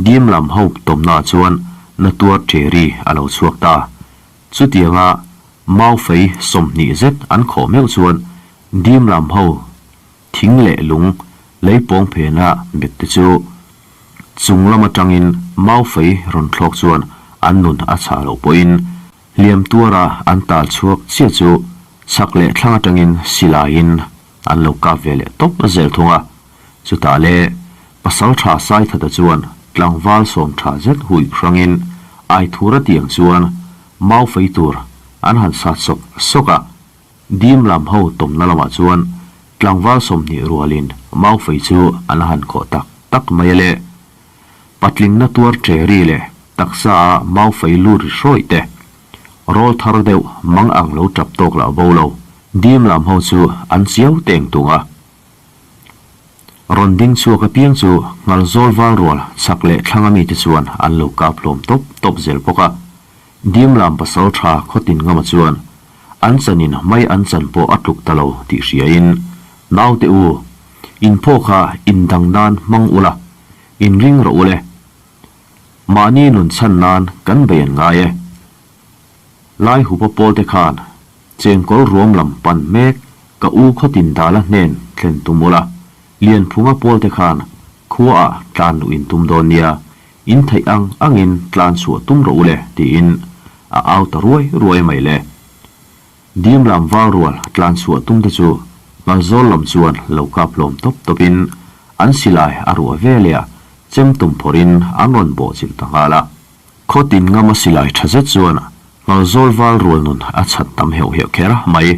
Dim lam ho tawmnaah chuan na tuar ṭeri a lo chhuak ta. Chutianga mau fei 20 zet an khawh meuh chuan dim lam ho thing leh lung lei pawng phena bet te chu chung lam atangin mau fei rawn thlawk chuan an nun a chhah loh pawhin hliam tuara an tal chhuak chiah chu chhak leh thlang atangin silaiin an lo kap ve leh tawp zel thung a. Chutah le Pasaltha Saithata chuan tlangval 10 tha zet huih hrangin Aithura tiang chuan mau fei tur an han sat sawk sawk a. Dim lam ho tawmna lamah chuan tlangval 20 rualin mau fei chu an han khawh tak tak mai a le. Patlingna tuar ṭeri leh taksa a mau fei lut ri hrawih te, rawl thar deuh mang ang lo ṭap tawk lah bo lo. Dim lam ho chu an chiau teng tung a. Rawn ding chhuak apiang chu Nghalzawl val rual chhak leh thlang a mite chuan an lo kap hlawm tawp tawp zel bawk a. Dim lam pasal tha khawtin ngama chuan an chanin mai an chan pawh a tluk ta lo tih hriain, Naute u, in phaw kha indang nan hmang ula, inring rawh ule. Mahni nun chhan nan kan bei an ngai e. Lai hupa pawlte khan chengkawl ruam lam pan mek ka u khawtin dala hnen thlen tum ula, Lianphunga pawlte khan khuaah tlan luh in tum dawn nia, in theih ang angin tlan chhuah tum rawh ule tiin a au ta ruai ruai mai le. Dim lam val rual tlan chhuah tum te chu Ngalzawl lam chuan lo kap hlawm tawp tawpin an silai a ruah veleh a chem tum phawrhin an rawn bawhchilh ta nghal a. Khaw tin ngama silai tha zet chuan Ngalzawl val rual nun a chhat tam heuh heuh kher mai.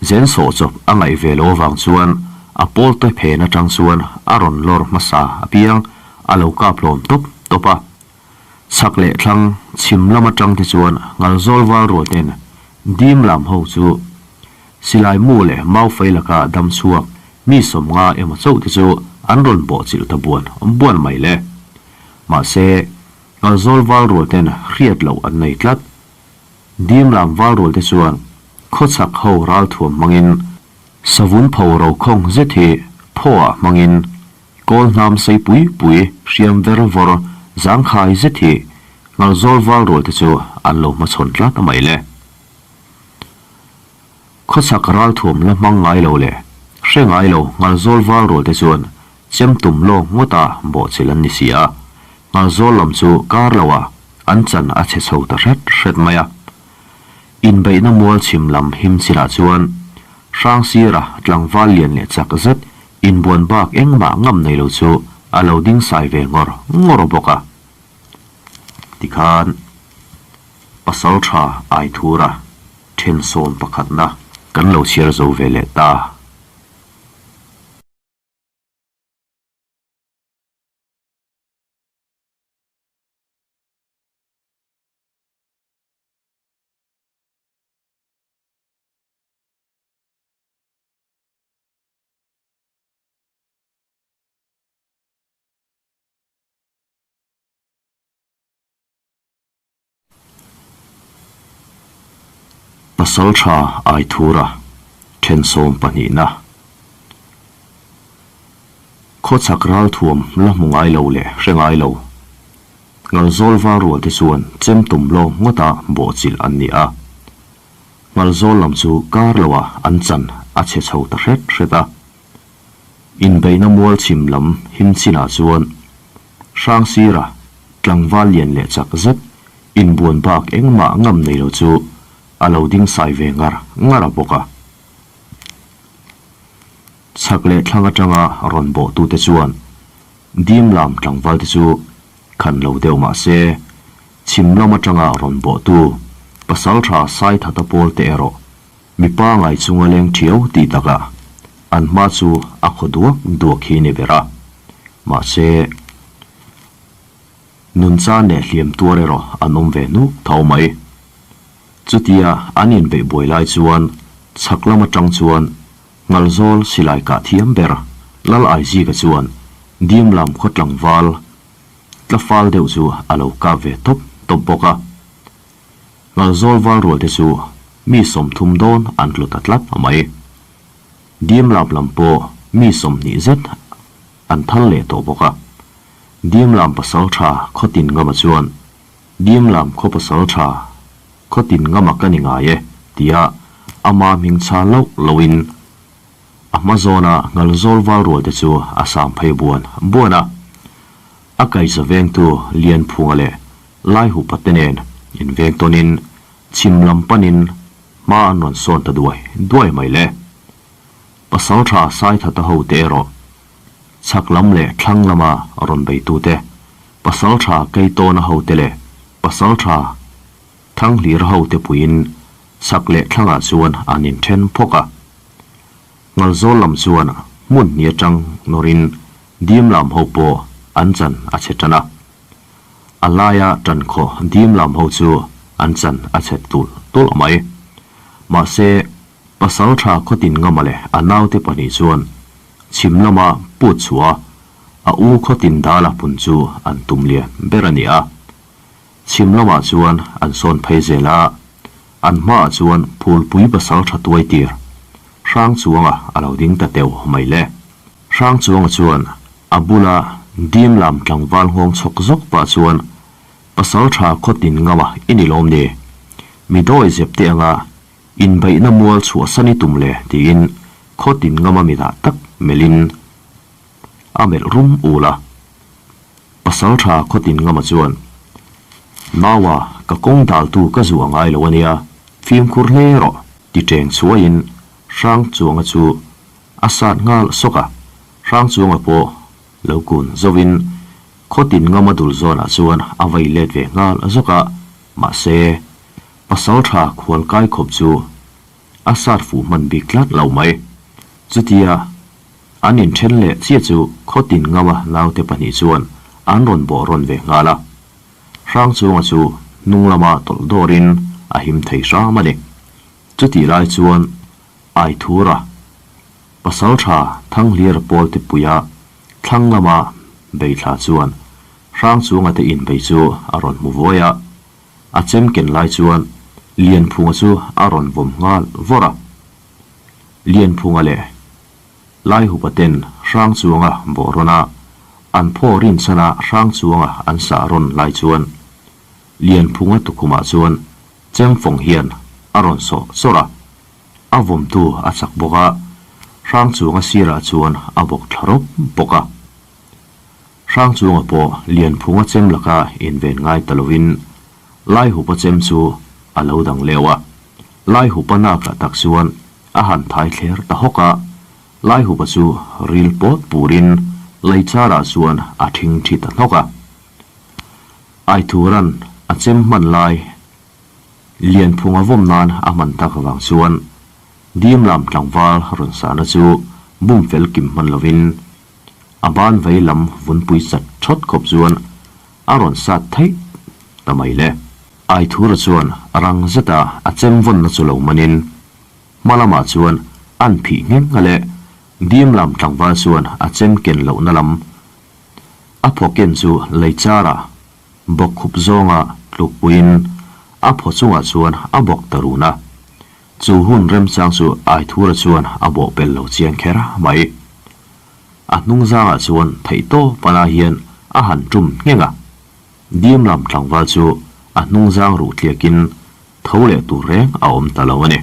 Zen sawh chawp a ngaih ve lo avang chuan a pawl te phen atang chuan a rawn lawr hmasa apiang a lo kap hlawm tawp tawp a. Chhak leh thlang chhim lam atang te chuan Ngalzawl val rual ten dim lam ho chu silai mu leh mau fei laka dam chhuak mi 50 emaw chauh te chu an rawn bawhchilh ta buan buan mai le. Mahse, Ngalzawl val rual ten hriat loh an nei tlat. Dim lam val rual te chuan khawchhak ho ralthuam hmangin savun pho ro khawng zet hi phaw ah hmangin kawl hnam sei pui pui hriam ver vawr zangkhai zet hi Ngalzawl val rual te chu an lo hmachhawn tlat mai le. Khawchhak ralthuam la hmang ngai lo leh hre ngai lo Ngalzawl val rual te chuan Chem tum lawk ngawta bawhchilh an ni si a, Ngalzawl lam chu kar loah an chan a chhe chho ta hret hret mai a. Inbeihna mual chhim lam him chinah chuan Hrangsira tlangval lian leh chak zet inbuan bak engmah ngam nei lo chu a lo ding sai ve ngawr ngawr bawk a. Tikhan Pasaltha Aithura then sawm pakhatna kan lo chhiar zo ve leh ta. Pasaltha Aithura then sawm pahnihna Khawchhak ralthuam la hmu ngai lo leh hre ngai lo. Ngalzawl val rual te chuan chem tum lawng ngawta bawhchilh an ni a. Ngalzawl lam chu kar loah an chan a chhe chho ta hret hret a. Inbeihna mual chhim lam him chinah chuan Hrangsira tlangval lian leh chak zet inbuan bak engmah ngam nei lo chu a lo ding sai ve ngar ngar a bawk a. Chhak leh thlang atanga rawn bawhtute chuan dim lam tlangvalte chu khan lo deuh mah se, chhim lam atanga rawn bawhtu Pasaltha Saithata pawlte erawh Mipa ngai chunga leng thiau tih takah an hma chu a khaw duak duak hi ni ber a. Mahse, nuncha leh hliam tuar erawh an awm ve hnuk tho mai. Chutia an inbeih buai lai chuan chhak lam atang chuan Ngalzawl silai kah thiam ber Lal Aizika chuan dim lam khaw tlangval tla fal deuh chu a lo kap ve tawp tawp bawk a. Ngalzawl val rual te chu mi 30 dawn an tlu ta tlat mai. Dimlam lam pawh mi 20 zet an thal leh tawh bawk a. Dimlam pasaltha Khawtin Ngama chuan, Dimlam khaw pasaltha Khawtin Ngama ka ni ngai e, tia ama hming chhal loh lohin a hma zawna Ngalzawl val rual te chu a sang phei buan buan a. A kaihza vengtu Lianphunga leh Laihupa te nen inveng tawnin chhim lam panin hma an rawn sawn ta duai duai mai le. Pasaltha Saithata ho te erawh chhak lam leh thlang lama rawn beitute, Pasaltha Keitawna ho te leh Pasaltha Thanghlira ho te puiin chhak leh thlangah chuan an inthen phawk a. Ngalzawl lam chuan hmun hnih atang nawrin Dimlam ho pawh an chan a chhe tan a. A laia tan khaw Dimlam ho chu an chan a chhe tulh tulh mai. Mahse, Pasaltha Khawtin Ngama leh a naute pahnih chuan chhim lama put chhuah a, a u Khawtin Dala pun chu an tum lian ber a ni a. Chhim lamah chuan an sawn phei zel a, an hmaah chuan Phulpui Pasaltha tuai tir Hrangchuanga a lo ding ta teuh mai le. Hrangchuanga chuan a bula dim lam tlangval nghawng chhawk zawk pah chuan, Pasaltha Khawtin Ngama i ni lawm ni? Mi dawi zep teh anga inbeihna mual chhuahsan i tum le tiin Khawtin Ngama mitah tak melhin a melh rum ul a. Pasaltha Khawtin Ngama chuan, Naua, ka kawng daltu ka zu a ngai lo a nia, fimkhur hle rawh ti teng chhuaiin Hrangchuanga chu A sat nghal sawk a, Hrangchunga pawh lo kun zauhin Khawtin Ngama dul zawnah chuan a vei let ve nghal zawk a, mahse, Pasaltha khual kai khawp chu a sat fuh hman bik tlat lo mai. Chutia an inthen leh chiah chu Khawtin Ngama naute pahnih chuan an rawn bawh rawn ve nghal a, Hrangchunga chu hnung lama tawlh dawrin a him thei hram a ni. Chutih lai chuan Aithura, Pasaltha Thanghliara pawl te puia thlang lama beithla chuan Hrangchunga te inbei chu a rawn hmu vuai a, a chem ken lai chuan Lianphunga chu a rawn vawm nghal vawr a. Lianphunga leh Laihupa ten Hrangchunga bawh rawn a, an phaw rinchhan a Hrangchunga an sah rawn lai chuan Lianphunga tukhumah chuan Chemfawng hian a rawn sawh chawrh a, a vawmtu a chak bawk a, Hrangchunga sirah chuan a bawk thla rawp bawk a. Hrangchunga pawh Lianphunga chem laka inven ngai ta lovin Laihupa chem chu a lo dang leu a, Laihupa nakah tak chuan a han thai thler ta hawk a, Laihupa chu ril pawt purin Leichara chuan a thing thi ta hnawk a. Aithuran a chem hman lai Lianphunga vawm nan a hman tak avang chuan dim lam tlangval rawn sahna chu bum fel kim hman lovin a ban vei lam vunpui chat thawt khawp chuan a rawn sat theih ta mai le. Aithura chuan rang zeta a chem vawnna chu lo manin hma lamah chuan an phih ngheng a le dim lam tlangval chuan a chem ken lohna lam A phaw ken chu lei chara bawk khup zawnga tlukpuiin a phaw chungah chuan a bawk ta run a. Chu hun remchang chu Aithura chuan a bawh pel lo chiang kher mai. A hnung zangah chuan theihtawp a lai hian a han tum ngheng a. Dim lam tlangval chu a hnung zang ruh tliakin tho leh tur reng a awm ta lo a ni.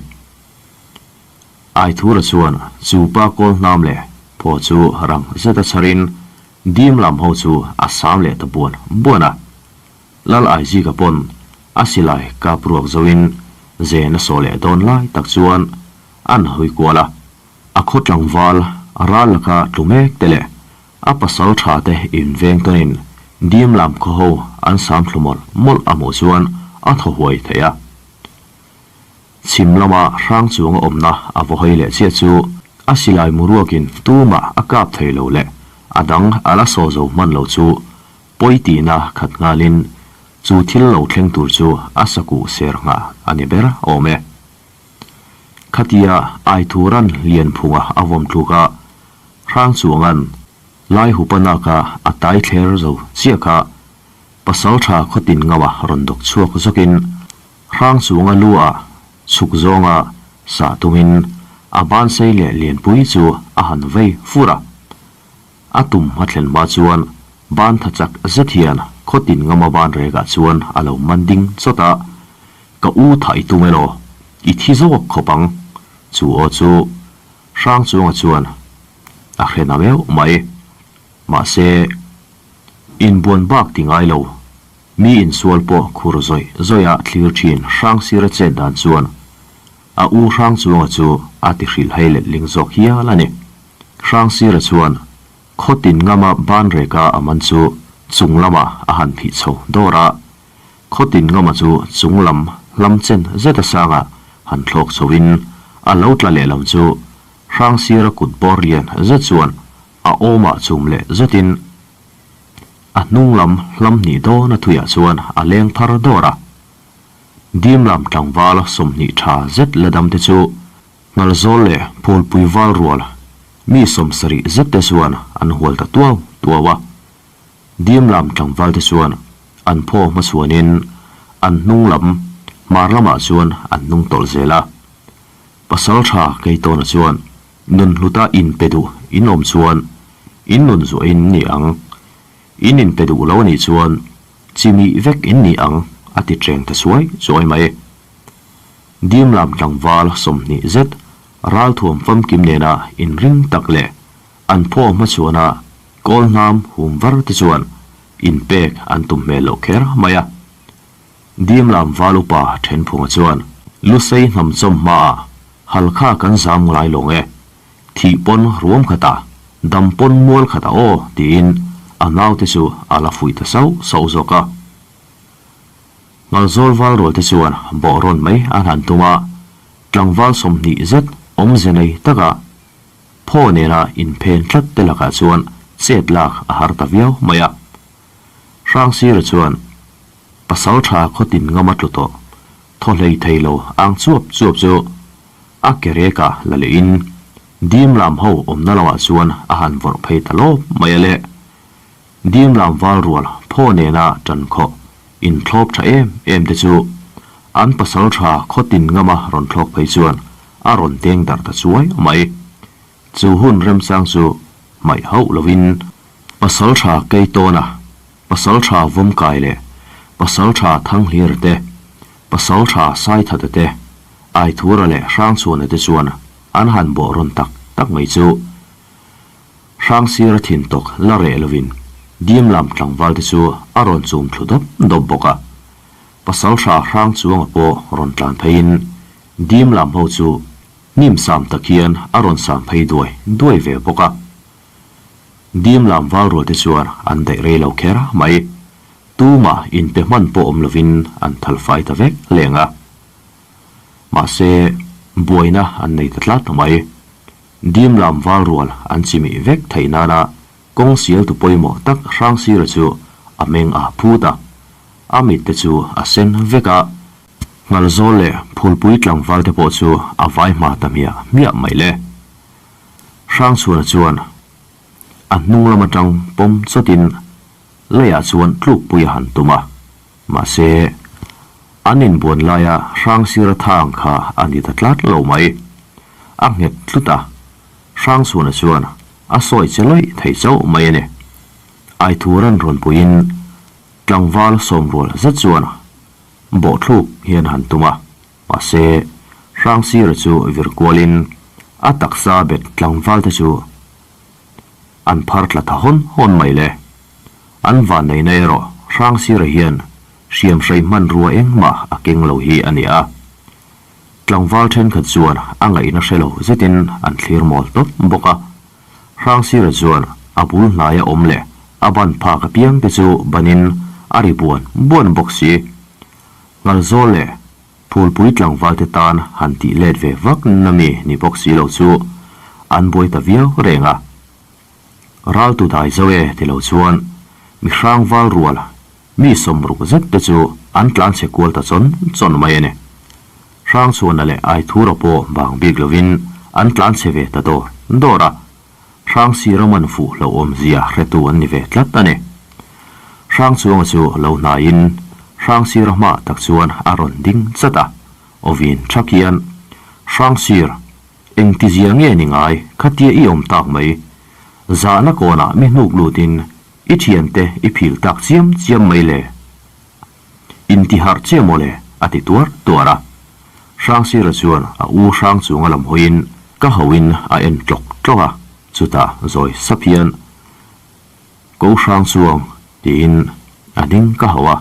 Aithura chuan chu pa kawl hnam leh phaw chu rang zeta chharin dim lam ho chu a sam leh ta buan buan a. Lal Aizika pawn a silai kap ruak zoin zen a sawh leh dawn lai tak chuan an hawi kual a. A khaw tlangval ral laka tlu mek te leh a pasal tha te inveng tawnin dim lam khaw ho an sam thlu mawlh mawlh a hmuh chuan a thaw huai thei a. Chhim lama hrang chunga awmna a vaw hawi leh chiah chu a silai mu ruakin tumah a kap thei lo leh a dang a la saw zo hman lo chu pawi tihna khat nghalin chu thil lo thleng tur chu a sakuh ser nghah a ni ber awm e. Khatia Aithuran Lianphunga a vawm tluka hrang chuangan Laihupanaka a tai thler zo chiah kha Pasaltha Khawtin Ngawa rawn dawk chhuak zawkin Hrang chunga lu ah chhuk zawnga sah tumin A ban sei leh lianpui chu a han vei fur a. A tum hma thlen hma chuan ban tha chak zet hian khaw tin ngama ban rekah chuan a lo man ding chawt a, Ka u tha i tum elaw? I thi zawk khawp ang. Chu aw chu Hrangchunga chuan a hre na meuh mai. Mahse, inbuan bak ti ngai lo. Mi insual pawh khur zawih zawih a thlir thin Hrangsira chet dan chuan a u Hrangchunga chu a ti hrilh hei letling zawk hial a ni. Hrangsira chuan khaw tin ngama ban reka a man chu chung lamah a han phih chho dawr a, khaw tin ngama chu chung lam hlam chen zet a sangah han thlawk chhoin a lo tla lehlam chu Hrangsira kut bawr lian zet chuan a awmah chum leh zetin a hnung lam hlam hnih dawn a thuiah chuan a leng phar dawr a. Dim lam tlangval 20 tha zet la dam te chu Ngalzawl leh Phulpui val rual mi 70 zet te chuan an hual ta tuau tuau a. Dim lam tlangval te chuan an phaw hmachhuanin an hnung lam hmar lamah chuan an hnung tawlh zel a. Pasal tha Keitawna chuan Nun hluta in pe duh in awm chuan in nun zuah in ni ang. In in pe duh lo anih chuan chi mih vek in ni ang a ti ṭeng ta suai suai mai. Dim lam tlangval 20 zet ralthuam famkim nena inring tak leh an phaw hmachhuana kawl hnam hum var te chuan inpek an tum hmel loh kher mai a. Dim lam val upa Thenphunga chuan Lusei hnam chawm hmaah Halkha kan zam ngai lawng e, thih pawn ruam khatah, dam pawn mual khatah aw tiin a naute chu a la fuih ta sauh sauh zawk a. Ngalzawl val rual te chuan bawh rawn mai an han tum a, tlangval 20 zet awmze nei taka phaw nena inphen tlat te lakah chuan chet lak a har ta viau mai a. Hrangsira chuan pasal tha khaw tin ngam a tlu tawh. Thaw hlei thei lo ang chuap chuap chu a ke rek ah la leh in dim lam ho awmna lamah chuan a han vawrh phei ta lawp mai a le. Dim lam val rual phaw nena tan khawh inthlawp tha em em te chu an pasal tha khaw tin ngama rawn thlawk phei chuan a rawn deng darh ta chuai mai. Chu hun remchang chu hmaih hauh lovin pasal tha Keitawna Pasalṭha Vawmkai leh Pasalṭha Thanghlir te, Pasalṭha Saithata te, Aithura leh Hrangchhuana te chuan an han bawh rawn tak tak mai chu. Hrangsira thin tawk la reh lovin dim lam tlangval te chu a rawn chum thlu dawp dawp bawk a. Pasalṭha Hrangchuanga pawh rawn tlan pheiin dim lam ho chu hnim sam tak hian a rawn sam phei duai duai ve bawk a. Dim lam val rual te chuan an daih rei lo kher mai. Tumah inpe hman pawh awm lovin an thal fai ta vek leng a. Mahse, buaina an nei ta tlat mai. Dim lam val rual an chimih vek theih nana kawng sialtu pawimawh tak Hrangsira chu a meng a phut a. A mit te chu a sen vek a. Ngalzawl leh Phulpui tlangval te pawh chu a vai hma ta hmiah hmiah mai le. Hrangchhuana chuan a hnung lam atang pawm chawtin leiah chuan tlukpui a han tum a, mahse an inbuan laia Hrangsira thang kha a ni ta tlat lo mai. A nghet tlut a, Hrangchhuana chuan a sawi che lawih thei chauh mai a ni. Aithuran rawn puiin tlangval sawmrual zet chuan bawhthluk hian a han tum a. Mahse, Hrangsira chu vir kualin a taksa bet tlangval te chu an phar tla ta hawn hawn mai le. An vanneihna erawh Hrangsira hian hriamhrei hmanrua engmah a keng lo hi a ni a. Tlangval thenkhat chuan a ngaihna hre lo zetin an thlir mawl tawp bawk a. Hrangsira chuan a bul hnaia awm leh a ban phak apiang te chu banin a ri buan buan bawk si. Ngalzawl leh Phulpui tlangval te tan han tih let ve vak na mi ni bawk si lo chu an buai ta viau reng a. Raltu dai zo e ti lo chuan mi hrang val rual mi 60 zet te chu an tlan chhe kual ta chawn chawn mai a ni. Hrangchhuana leh Aithura pawh bang bik lovin an tlan chhe ve ta dawr dawr a. Hrangsira man fuh hlauhawm zia hretu an ni ve tlat a ni. Hrangchuanga chu lo hnaiin Hrangsira hma tak chuan a rawn ding chat a, awin thak hian, Hrangsir! Engtizia nge ni ngai khatia i awm tak mai? Zahna kawnah mi hnuk lutin i thiante i phil tak chiam chiam mai le? Intiharh che maw le? a ti tuar tuar a. Hrangsira chuan a u hrang chunga lam hawiin ka hoin a en tlawk tlawk a, chutah zawi sap hian, Ko hrang chuang tiin a ding ka hauh a,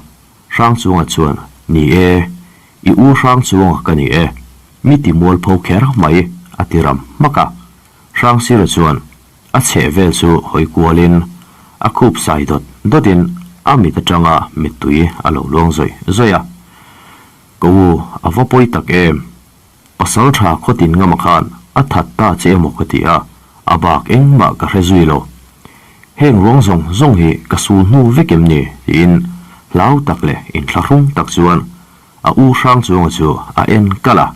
hrang chunga chuan, Ni e, i u hrang chuanga ka ni e, mi ti mualpho kher mai a ti ram hmak a. Hrangsira chuan a chheh vel chu hawi kualin a khup sai dawt dawtin a mit atanga mittui a lo luang zawih zawih a. Ka u, a va pawi tak em? Pasal tha khawtin ngama khan a that ta che emaw ka ti a, a bak engmah ka hre zui lo. Heng ruang zawng zawng hi ka sul hnu vek em ni? tiin hlau tak leh inthlahrung tak chuan a u hrang chuanga chu a en kalh a.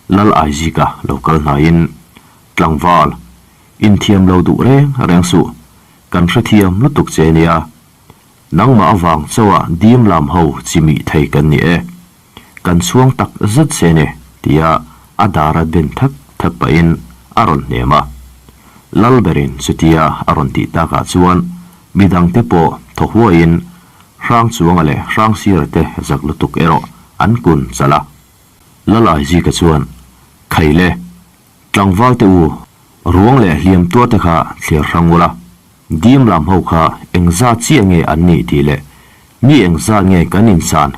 Lal Aizika lo kal hnaiin, Tlangval, inthiam lo duh reng reng suh, kan hrethiam lutuk che nia. Nangmah avang chauha dim lam ho chi mih thei kan ni e. Kan chhuang tak zet che ni, tia a dara den thak thak pahin a rawn hnem a. Lalberin chutia a rawn tih takah chuan midangte pawh thaw huaiin Hrangchuanga leh Hrangsira te zak lutuk erawh an kun chalh a. Lal Aizika chuan, Khaile, tlangval te u, ruang leh hliam tuar te kha thlir hrang ula, dim lam ho kha engzat chiah nge an nih tih leh mi engzat nge kan insan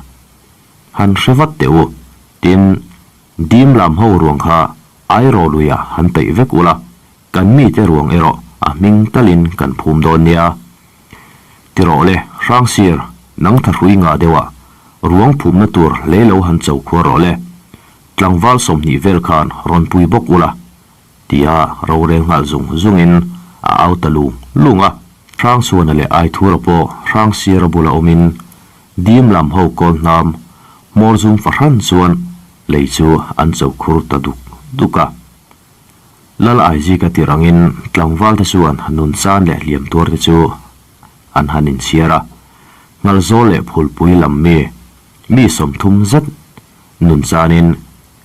han hre vat teh u, tin, dim lam ho ruang kha Airaw luiah han peih vek ula, kan mite ruang erawh a hming talin kan phum dawn nia. Ti rawh le, Hrangsir, nang thahrui ngah deuhah ruang phumna tur hle lo han cho khuar rawh le, tlangval 20 vel khan rawn pui bawk ula, tia rorel nghal zung zungin a au ta lung lung a. Hrangsuana leh Aithura pawh Hrangsira bula awmin dim lam ho kawl hnam hmawr zum fahran chuan lei chu an cho khur ta duk duk a. Lal Aizika tir angin tlangvalte chuan nun chan leh hliam tuarte chu an han inchhiar a, Ngalzawl leh Phulpui lam mi, mi 30 zet nun chanin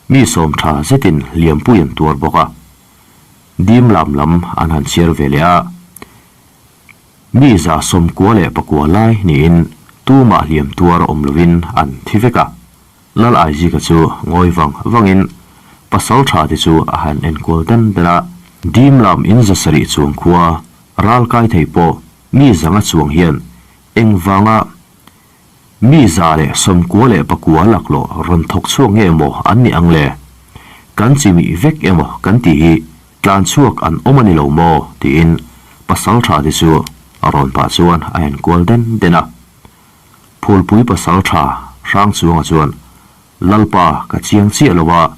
mi sawm tha zetin hliampui an tuar bawk a, dim lam lam an han chhiar ve leh a, mi 94 lai niin tumah hliam tuar awm lovin an thi vek a. Lal Aizika chu ngawi vang vangin pasal tha te chu a han enkual dan dan a. Dim lam in 700 chuang khua ral kai thei pawh mi zanga chuang hian engvanga mi 194 laklawh rawn thawk chhuak nge maw an nih ang le? Kan chimih vek emaw kan tih hi tlan chhuak an awm a ni lo maw? tiin pasal tha te chu a rawn pah chuan a enkual den den a. Phulpui pasal tha Hrangchuanga chuan, Lalpa, ka chiang chiah lo a,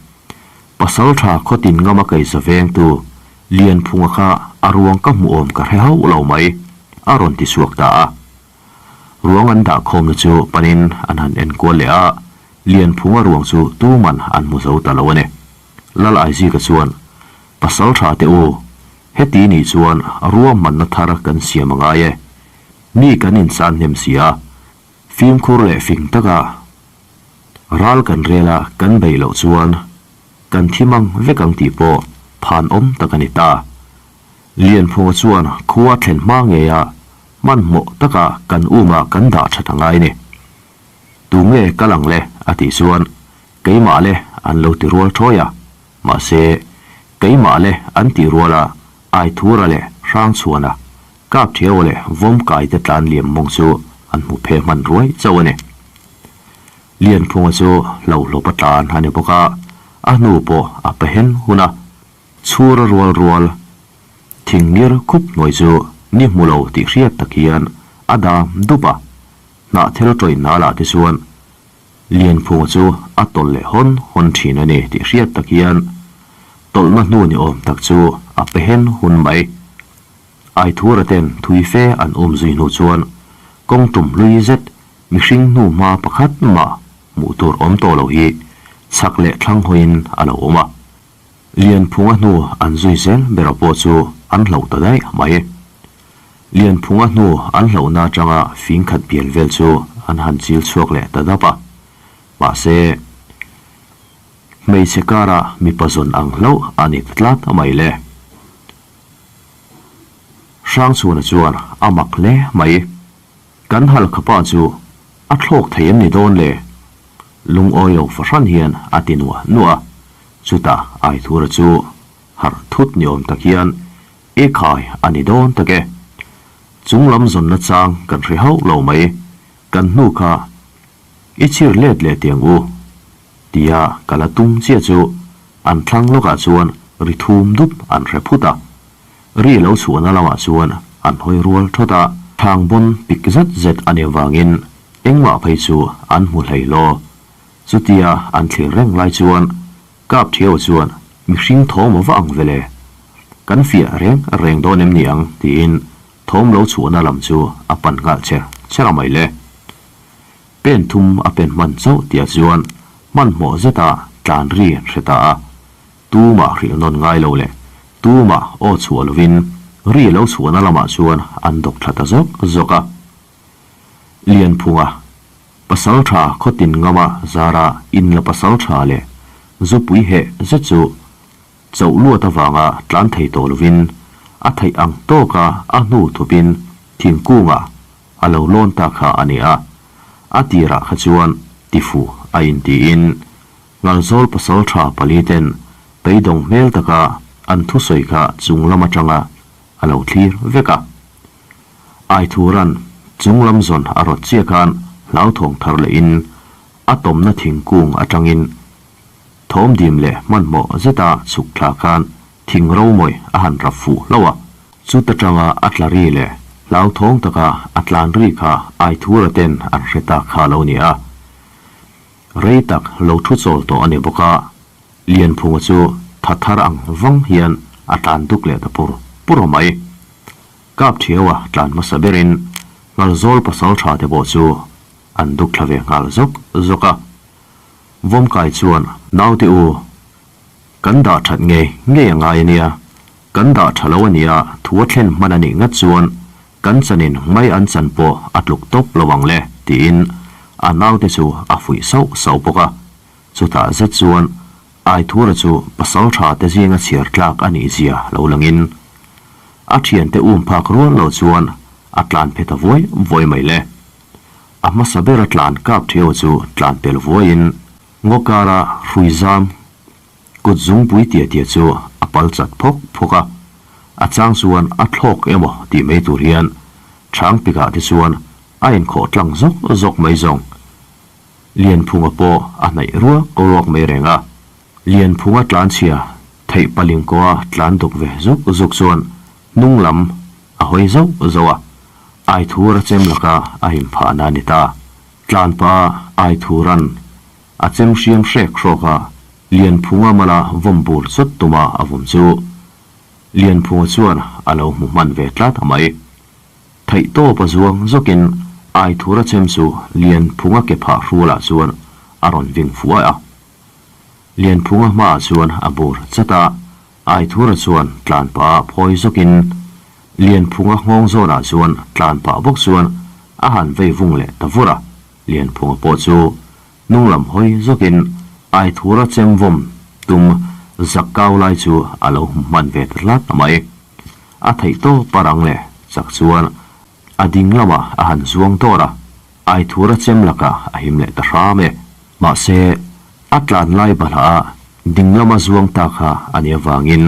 pasal tha khawtin ngama kei za vengtu Lianphunga kha a ruang ka hmuh awm ka hre hauh lo mai, a rawn ti chhuak ta a. Ruang an dah khawmna chu panin an han enkual leh a, Lianphunga ruang chu tuman an hmu zo ta lo a ni. Lal Aizika chuan, Pasal tha te u, heti nih chuan ruahmanna thar kan siam a ngai e. Mi kan insan hnem si a, fimkhur leh fing taka ral kan rel a kan beih loh chuan kan thi mang vek ang tih pawh phan awm tak a ni ta. Lianphunga chuan khua thlen hma ngeia hmanhmawh taka kan umah kan dah that a ngai ni. Tunge kal ang le a tih chuan keimah le an lo ti rual thawi a, mahse keimah le an tih ruala Aithura leh Hrangchhuana Kap Thiaua leh Vawmkai te tlan liam mawng chu an hmu phe hman ruai chauh a ni. Lianphunga chu hlauhlawp a tlan a ni bawk a, a hnu pawh a pe hen hun a, chhura rual rual thingngir khup hnuai chu ni hmu lo tih hriat tak hian a dam dup a, hnahthel tawih nalah te chuan Lianphunga chu a tawlh leh hawn hawn thin a ni tih hriat tak hian tawlhna hnu ni awm tak chu a pe hen hun mai. Aithura ten thui fe an um zui hnu chuan kawng tum hlui zet mihring hnu hma pakhat mah hmuh tur awm tawh lo hi chhak leh thlang hawiin a lo awm a. Lianphunga hnu an zui zel bera pawh chu an hlauh ta daih mai. Lianphunga hnu an hlauhna atanga fing khat bial vel chu an han chil chhuak leh ta dap a. Mahse. Hmeichhe kara mipa zawn ang hlauh a ni ta tlat mai le. Hrangchhuana chuan a mak hle mai. Kan halkha pa chu a thlawk thei em ni dawn le? Lungawi lo fahran hian a ti nuah nuah a. Chutah Aithura chu harh thut ni awm tak hian I khai a ni dawn tak e. Chung lam zawnna chang kan hre hauh lo mai. Kan hnu kha i chhir let leh tiang u tia ka la tum chiah chu an thlang lawkah chuan ri thum dup an hre phut a. Ri lo chhuahna lamah chuan an hawi rual thawt a. Thang bawn pik zet zet a nih avangin engmah phei chu an hmu hlei law. Chutia an thlir reng lai chuan Kap Thiau chuan mihring thawm a va ang vele. Kan fiah reng reng dawn em ni ang tiin thawm lo chhuahna lam chu a pan nghal cher cher a mai le. Pen thum a pen hman chauh tia chuan hmanhmawh zeta tlan ri an hre ta a. Tumah hrilh nawn ngai lo leh tumah aw chhuah lovin ri lo chhuahna lamah chuan an dawk thla ta zawk zawk a. Lianphunga Pasalṭha khawtin ngama zara inla pasalṭha leh zupui heh zet chu chauh luat avanga tlan thei tawh lovin a theih ang tawka a hnu thupin thingkungah a lo lawn ta kha a ni a. A tirah kha chuan tifuh a intiin Ngalzawl pasalṭha paliten beidawng hmel taka an thusawi kha chung lam atanga a lo thlir vek a. Aithuran chung lam zawn a rawt chiah khan hlauthawng thar lehin a tawmna thingkung atangin thawm dim leh hmanhmawh zeta chhuk thla khan thing romawih a han rap fuh hlauh a. Chuta tanga a tla ri leh hlauthawng taka a tlan ri kha Aithura ten an hre tak kha lo ni a. Rei tak lo thu chawl tawh a ni bawk a, Lianphunga chu tha thar ang vang hian a tlan duk leh ta pur pur mai. Kap Thiaua tlan hmasa berin Ngalzawl pasal tha te pawh chu an duk thla ve nghal zawk zawk a. Vawmkai chuan, Naute u, kan dah that ngei ngei a ngai a nia, kan dah tha lo a nia thu a thlen hman a nih ngat chuan kan chanin mai an chan pawh a tluk tawp lo ang le, tiin a naute chu a fuih sauh sauh bawk a. Chutah zet chuan Aithura chu pasal tha te zinga chhiar tlak a nih zia lo langin a thiante um phak rual lo chuan a tlan phe ta vuai vuai mai le. A hmasa bera tlan kap Theo chu tlan pel vuaiin ngaw kara hrui zam kut zungpui tia tia chu a pal chat phawk phawk a, a chang chuan a thlawk emaw tih mai tur hian chhang pikah te chuan a inkhawh tlang zawk zawk mai zawng. Lianphunga pawh a hnaih ruak ruak mai reng a, Lianphunga tlanchhia theih paling kaw a tlan duk ve zuk zuk chuan hnung lam a hawi zauh zauh a, Aithur a chem laka a him phahna a ni ta. Tlanpa Aithuran a chem hriam hrek hrawk a, Lianphunga mala vawm bur chawt tuma a vawm chu Lianphunga chuan a lo hmu hman ve tlat mai. Theih tawp a zuang zawkin Aithura chem chu Lianphunga ke phah hrualah chuan a rawn ving fuai a. Lianphunga hmaah chuan a bur chat a, Aithura chuan tlan pah phawi zawkin Lianphunga nghawng zawnah chuan tlan pah bawk chuan a han vei vung leh ta vur a. Lianphunga pawh chu hnung lam hawi zawkin Aithura chem vawm tum zak kau lai chu a lo hmu hman ve ta tlat mai. A theih tawp a rang leh chak chuan a ding lamah a han zuang dawr a, Aithura chem lakah a him leh ta hram e. Mahse, a tlan lai balhah a ding lama zuang ta kha a nih avangin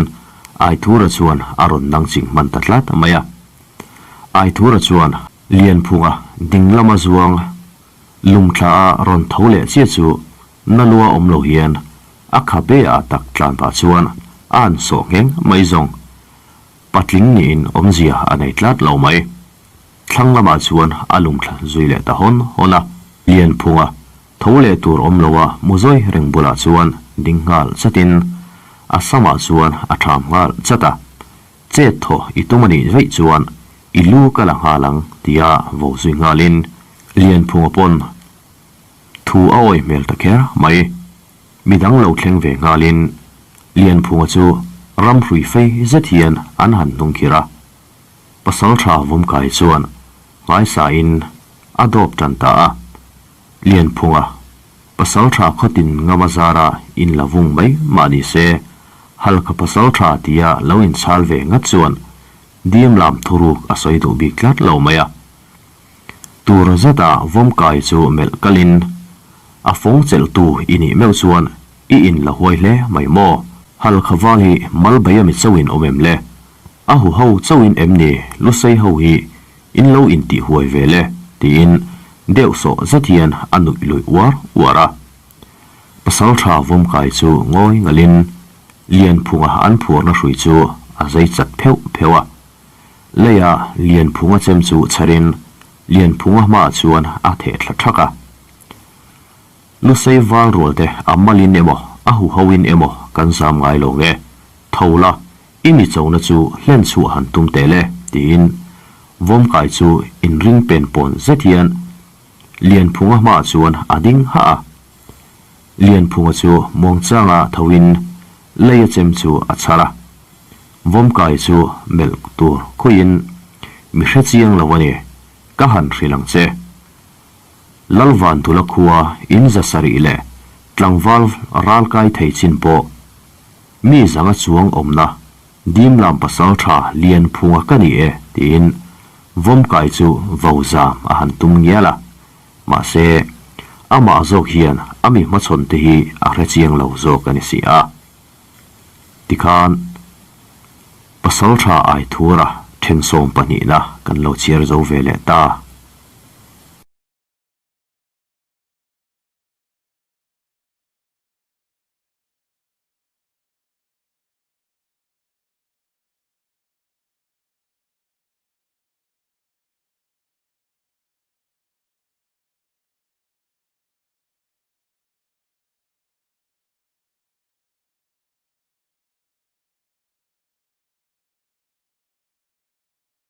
Aithura chuan a rawn nang ching hman ta tlat mai a. Aithura chuan Lianphunga ding lama zuang lumthla a rawn tho leh chiah chu na lua awm lo hian a khabe ah tak tlan pah chuan a han sawh ngheng mai zawng. Patling niin awmzia a nei tlat lo mai. Thlang lamah chuan a lumthla zui leh ta hawn hawn a. Lianphunga tho leh tur awm lo a mu zawi reng bulah chuan ding nghal chatin a samah chuan a ṭham nghal chat a. Chet thaw i tum a nih vaih chuan i lu ka la nghal ang tia vo zui nghalin Lianphunga pawn Thu a awi hmel ta kher mai. Midang lo thleng ve nghalin Lianphunga chu ramhrui fei zet hian an han hnung khir a. Pasaltha Vawmkai chuan ngaisain a dawp tan ta a. Lianphunga. Pasalṭha khawtin ngama zara in la vung mai mah ni se, Halkha pasalṭha tia lo inchhal ve ngat chuan Dim lam thuruk a sawi duh bik tlat lo mai a. Tur zeta vawmkai chu melh kalin, A fawng chelhtu i nih meuh chuan i in la huai hle mai maw? Halkha val hi Malbei ami chauhin awm em le? A huho chauhin em ni Lusei ho hi in lo intih huai ve le? tiin deuh sawh zet hian a nuih lui uar uar a. Pasalṭha vawmkai chu ngawi ngalhin Lianphunga an phuarna hrui chu a zai chat pheuh pheuh a. Leia Lianphunga chem chu chharin Lianphunga hmaah chuan a theh thla thak a. Lusei val rualte a malin emaw a huhoin emaw kan zam ngai lo nge? Tho la, i mi chona chu hlen chhuah han tum teh le, tiin Vawmkai chu inring pen pawn zet hian Lianphunga hmaah chuan a ding hah a. Lianphunga chu muangchanga thoin leia chem chu a chhar a. Vawmkai chu melh tur khawiin, Mi hre chiang lo a ni, ka han hrilh ang che. Lalvantula khua in za sarih leh tlangval ralkai thei chin pawh mi zanga chuang awmna Dimlam pasal tha Lianphunga ka ni e tiin Vawmkai chu vo zam a han tum ngial a. Mahse, amah zawk hian a mi hmachhawn te hi a hre chiang lo zawk a ni si a. Tikhan, Pasaltha Aithura thensawm pahnihna kan lo chhiar zo ve leh ta.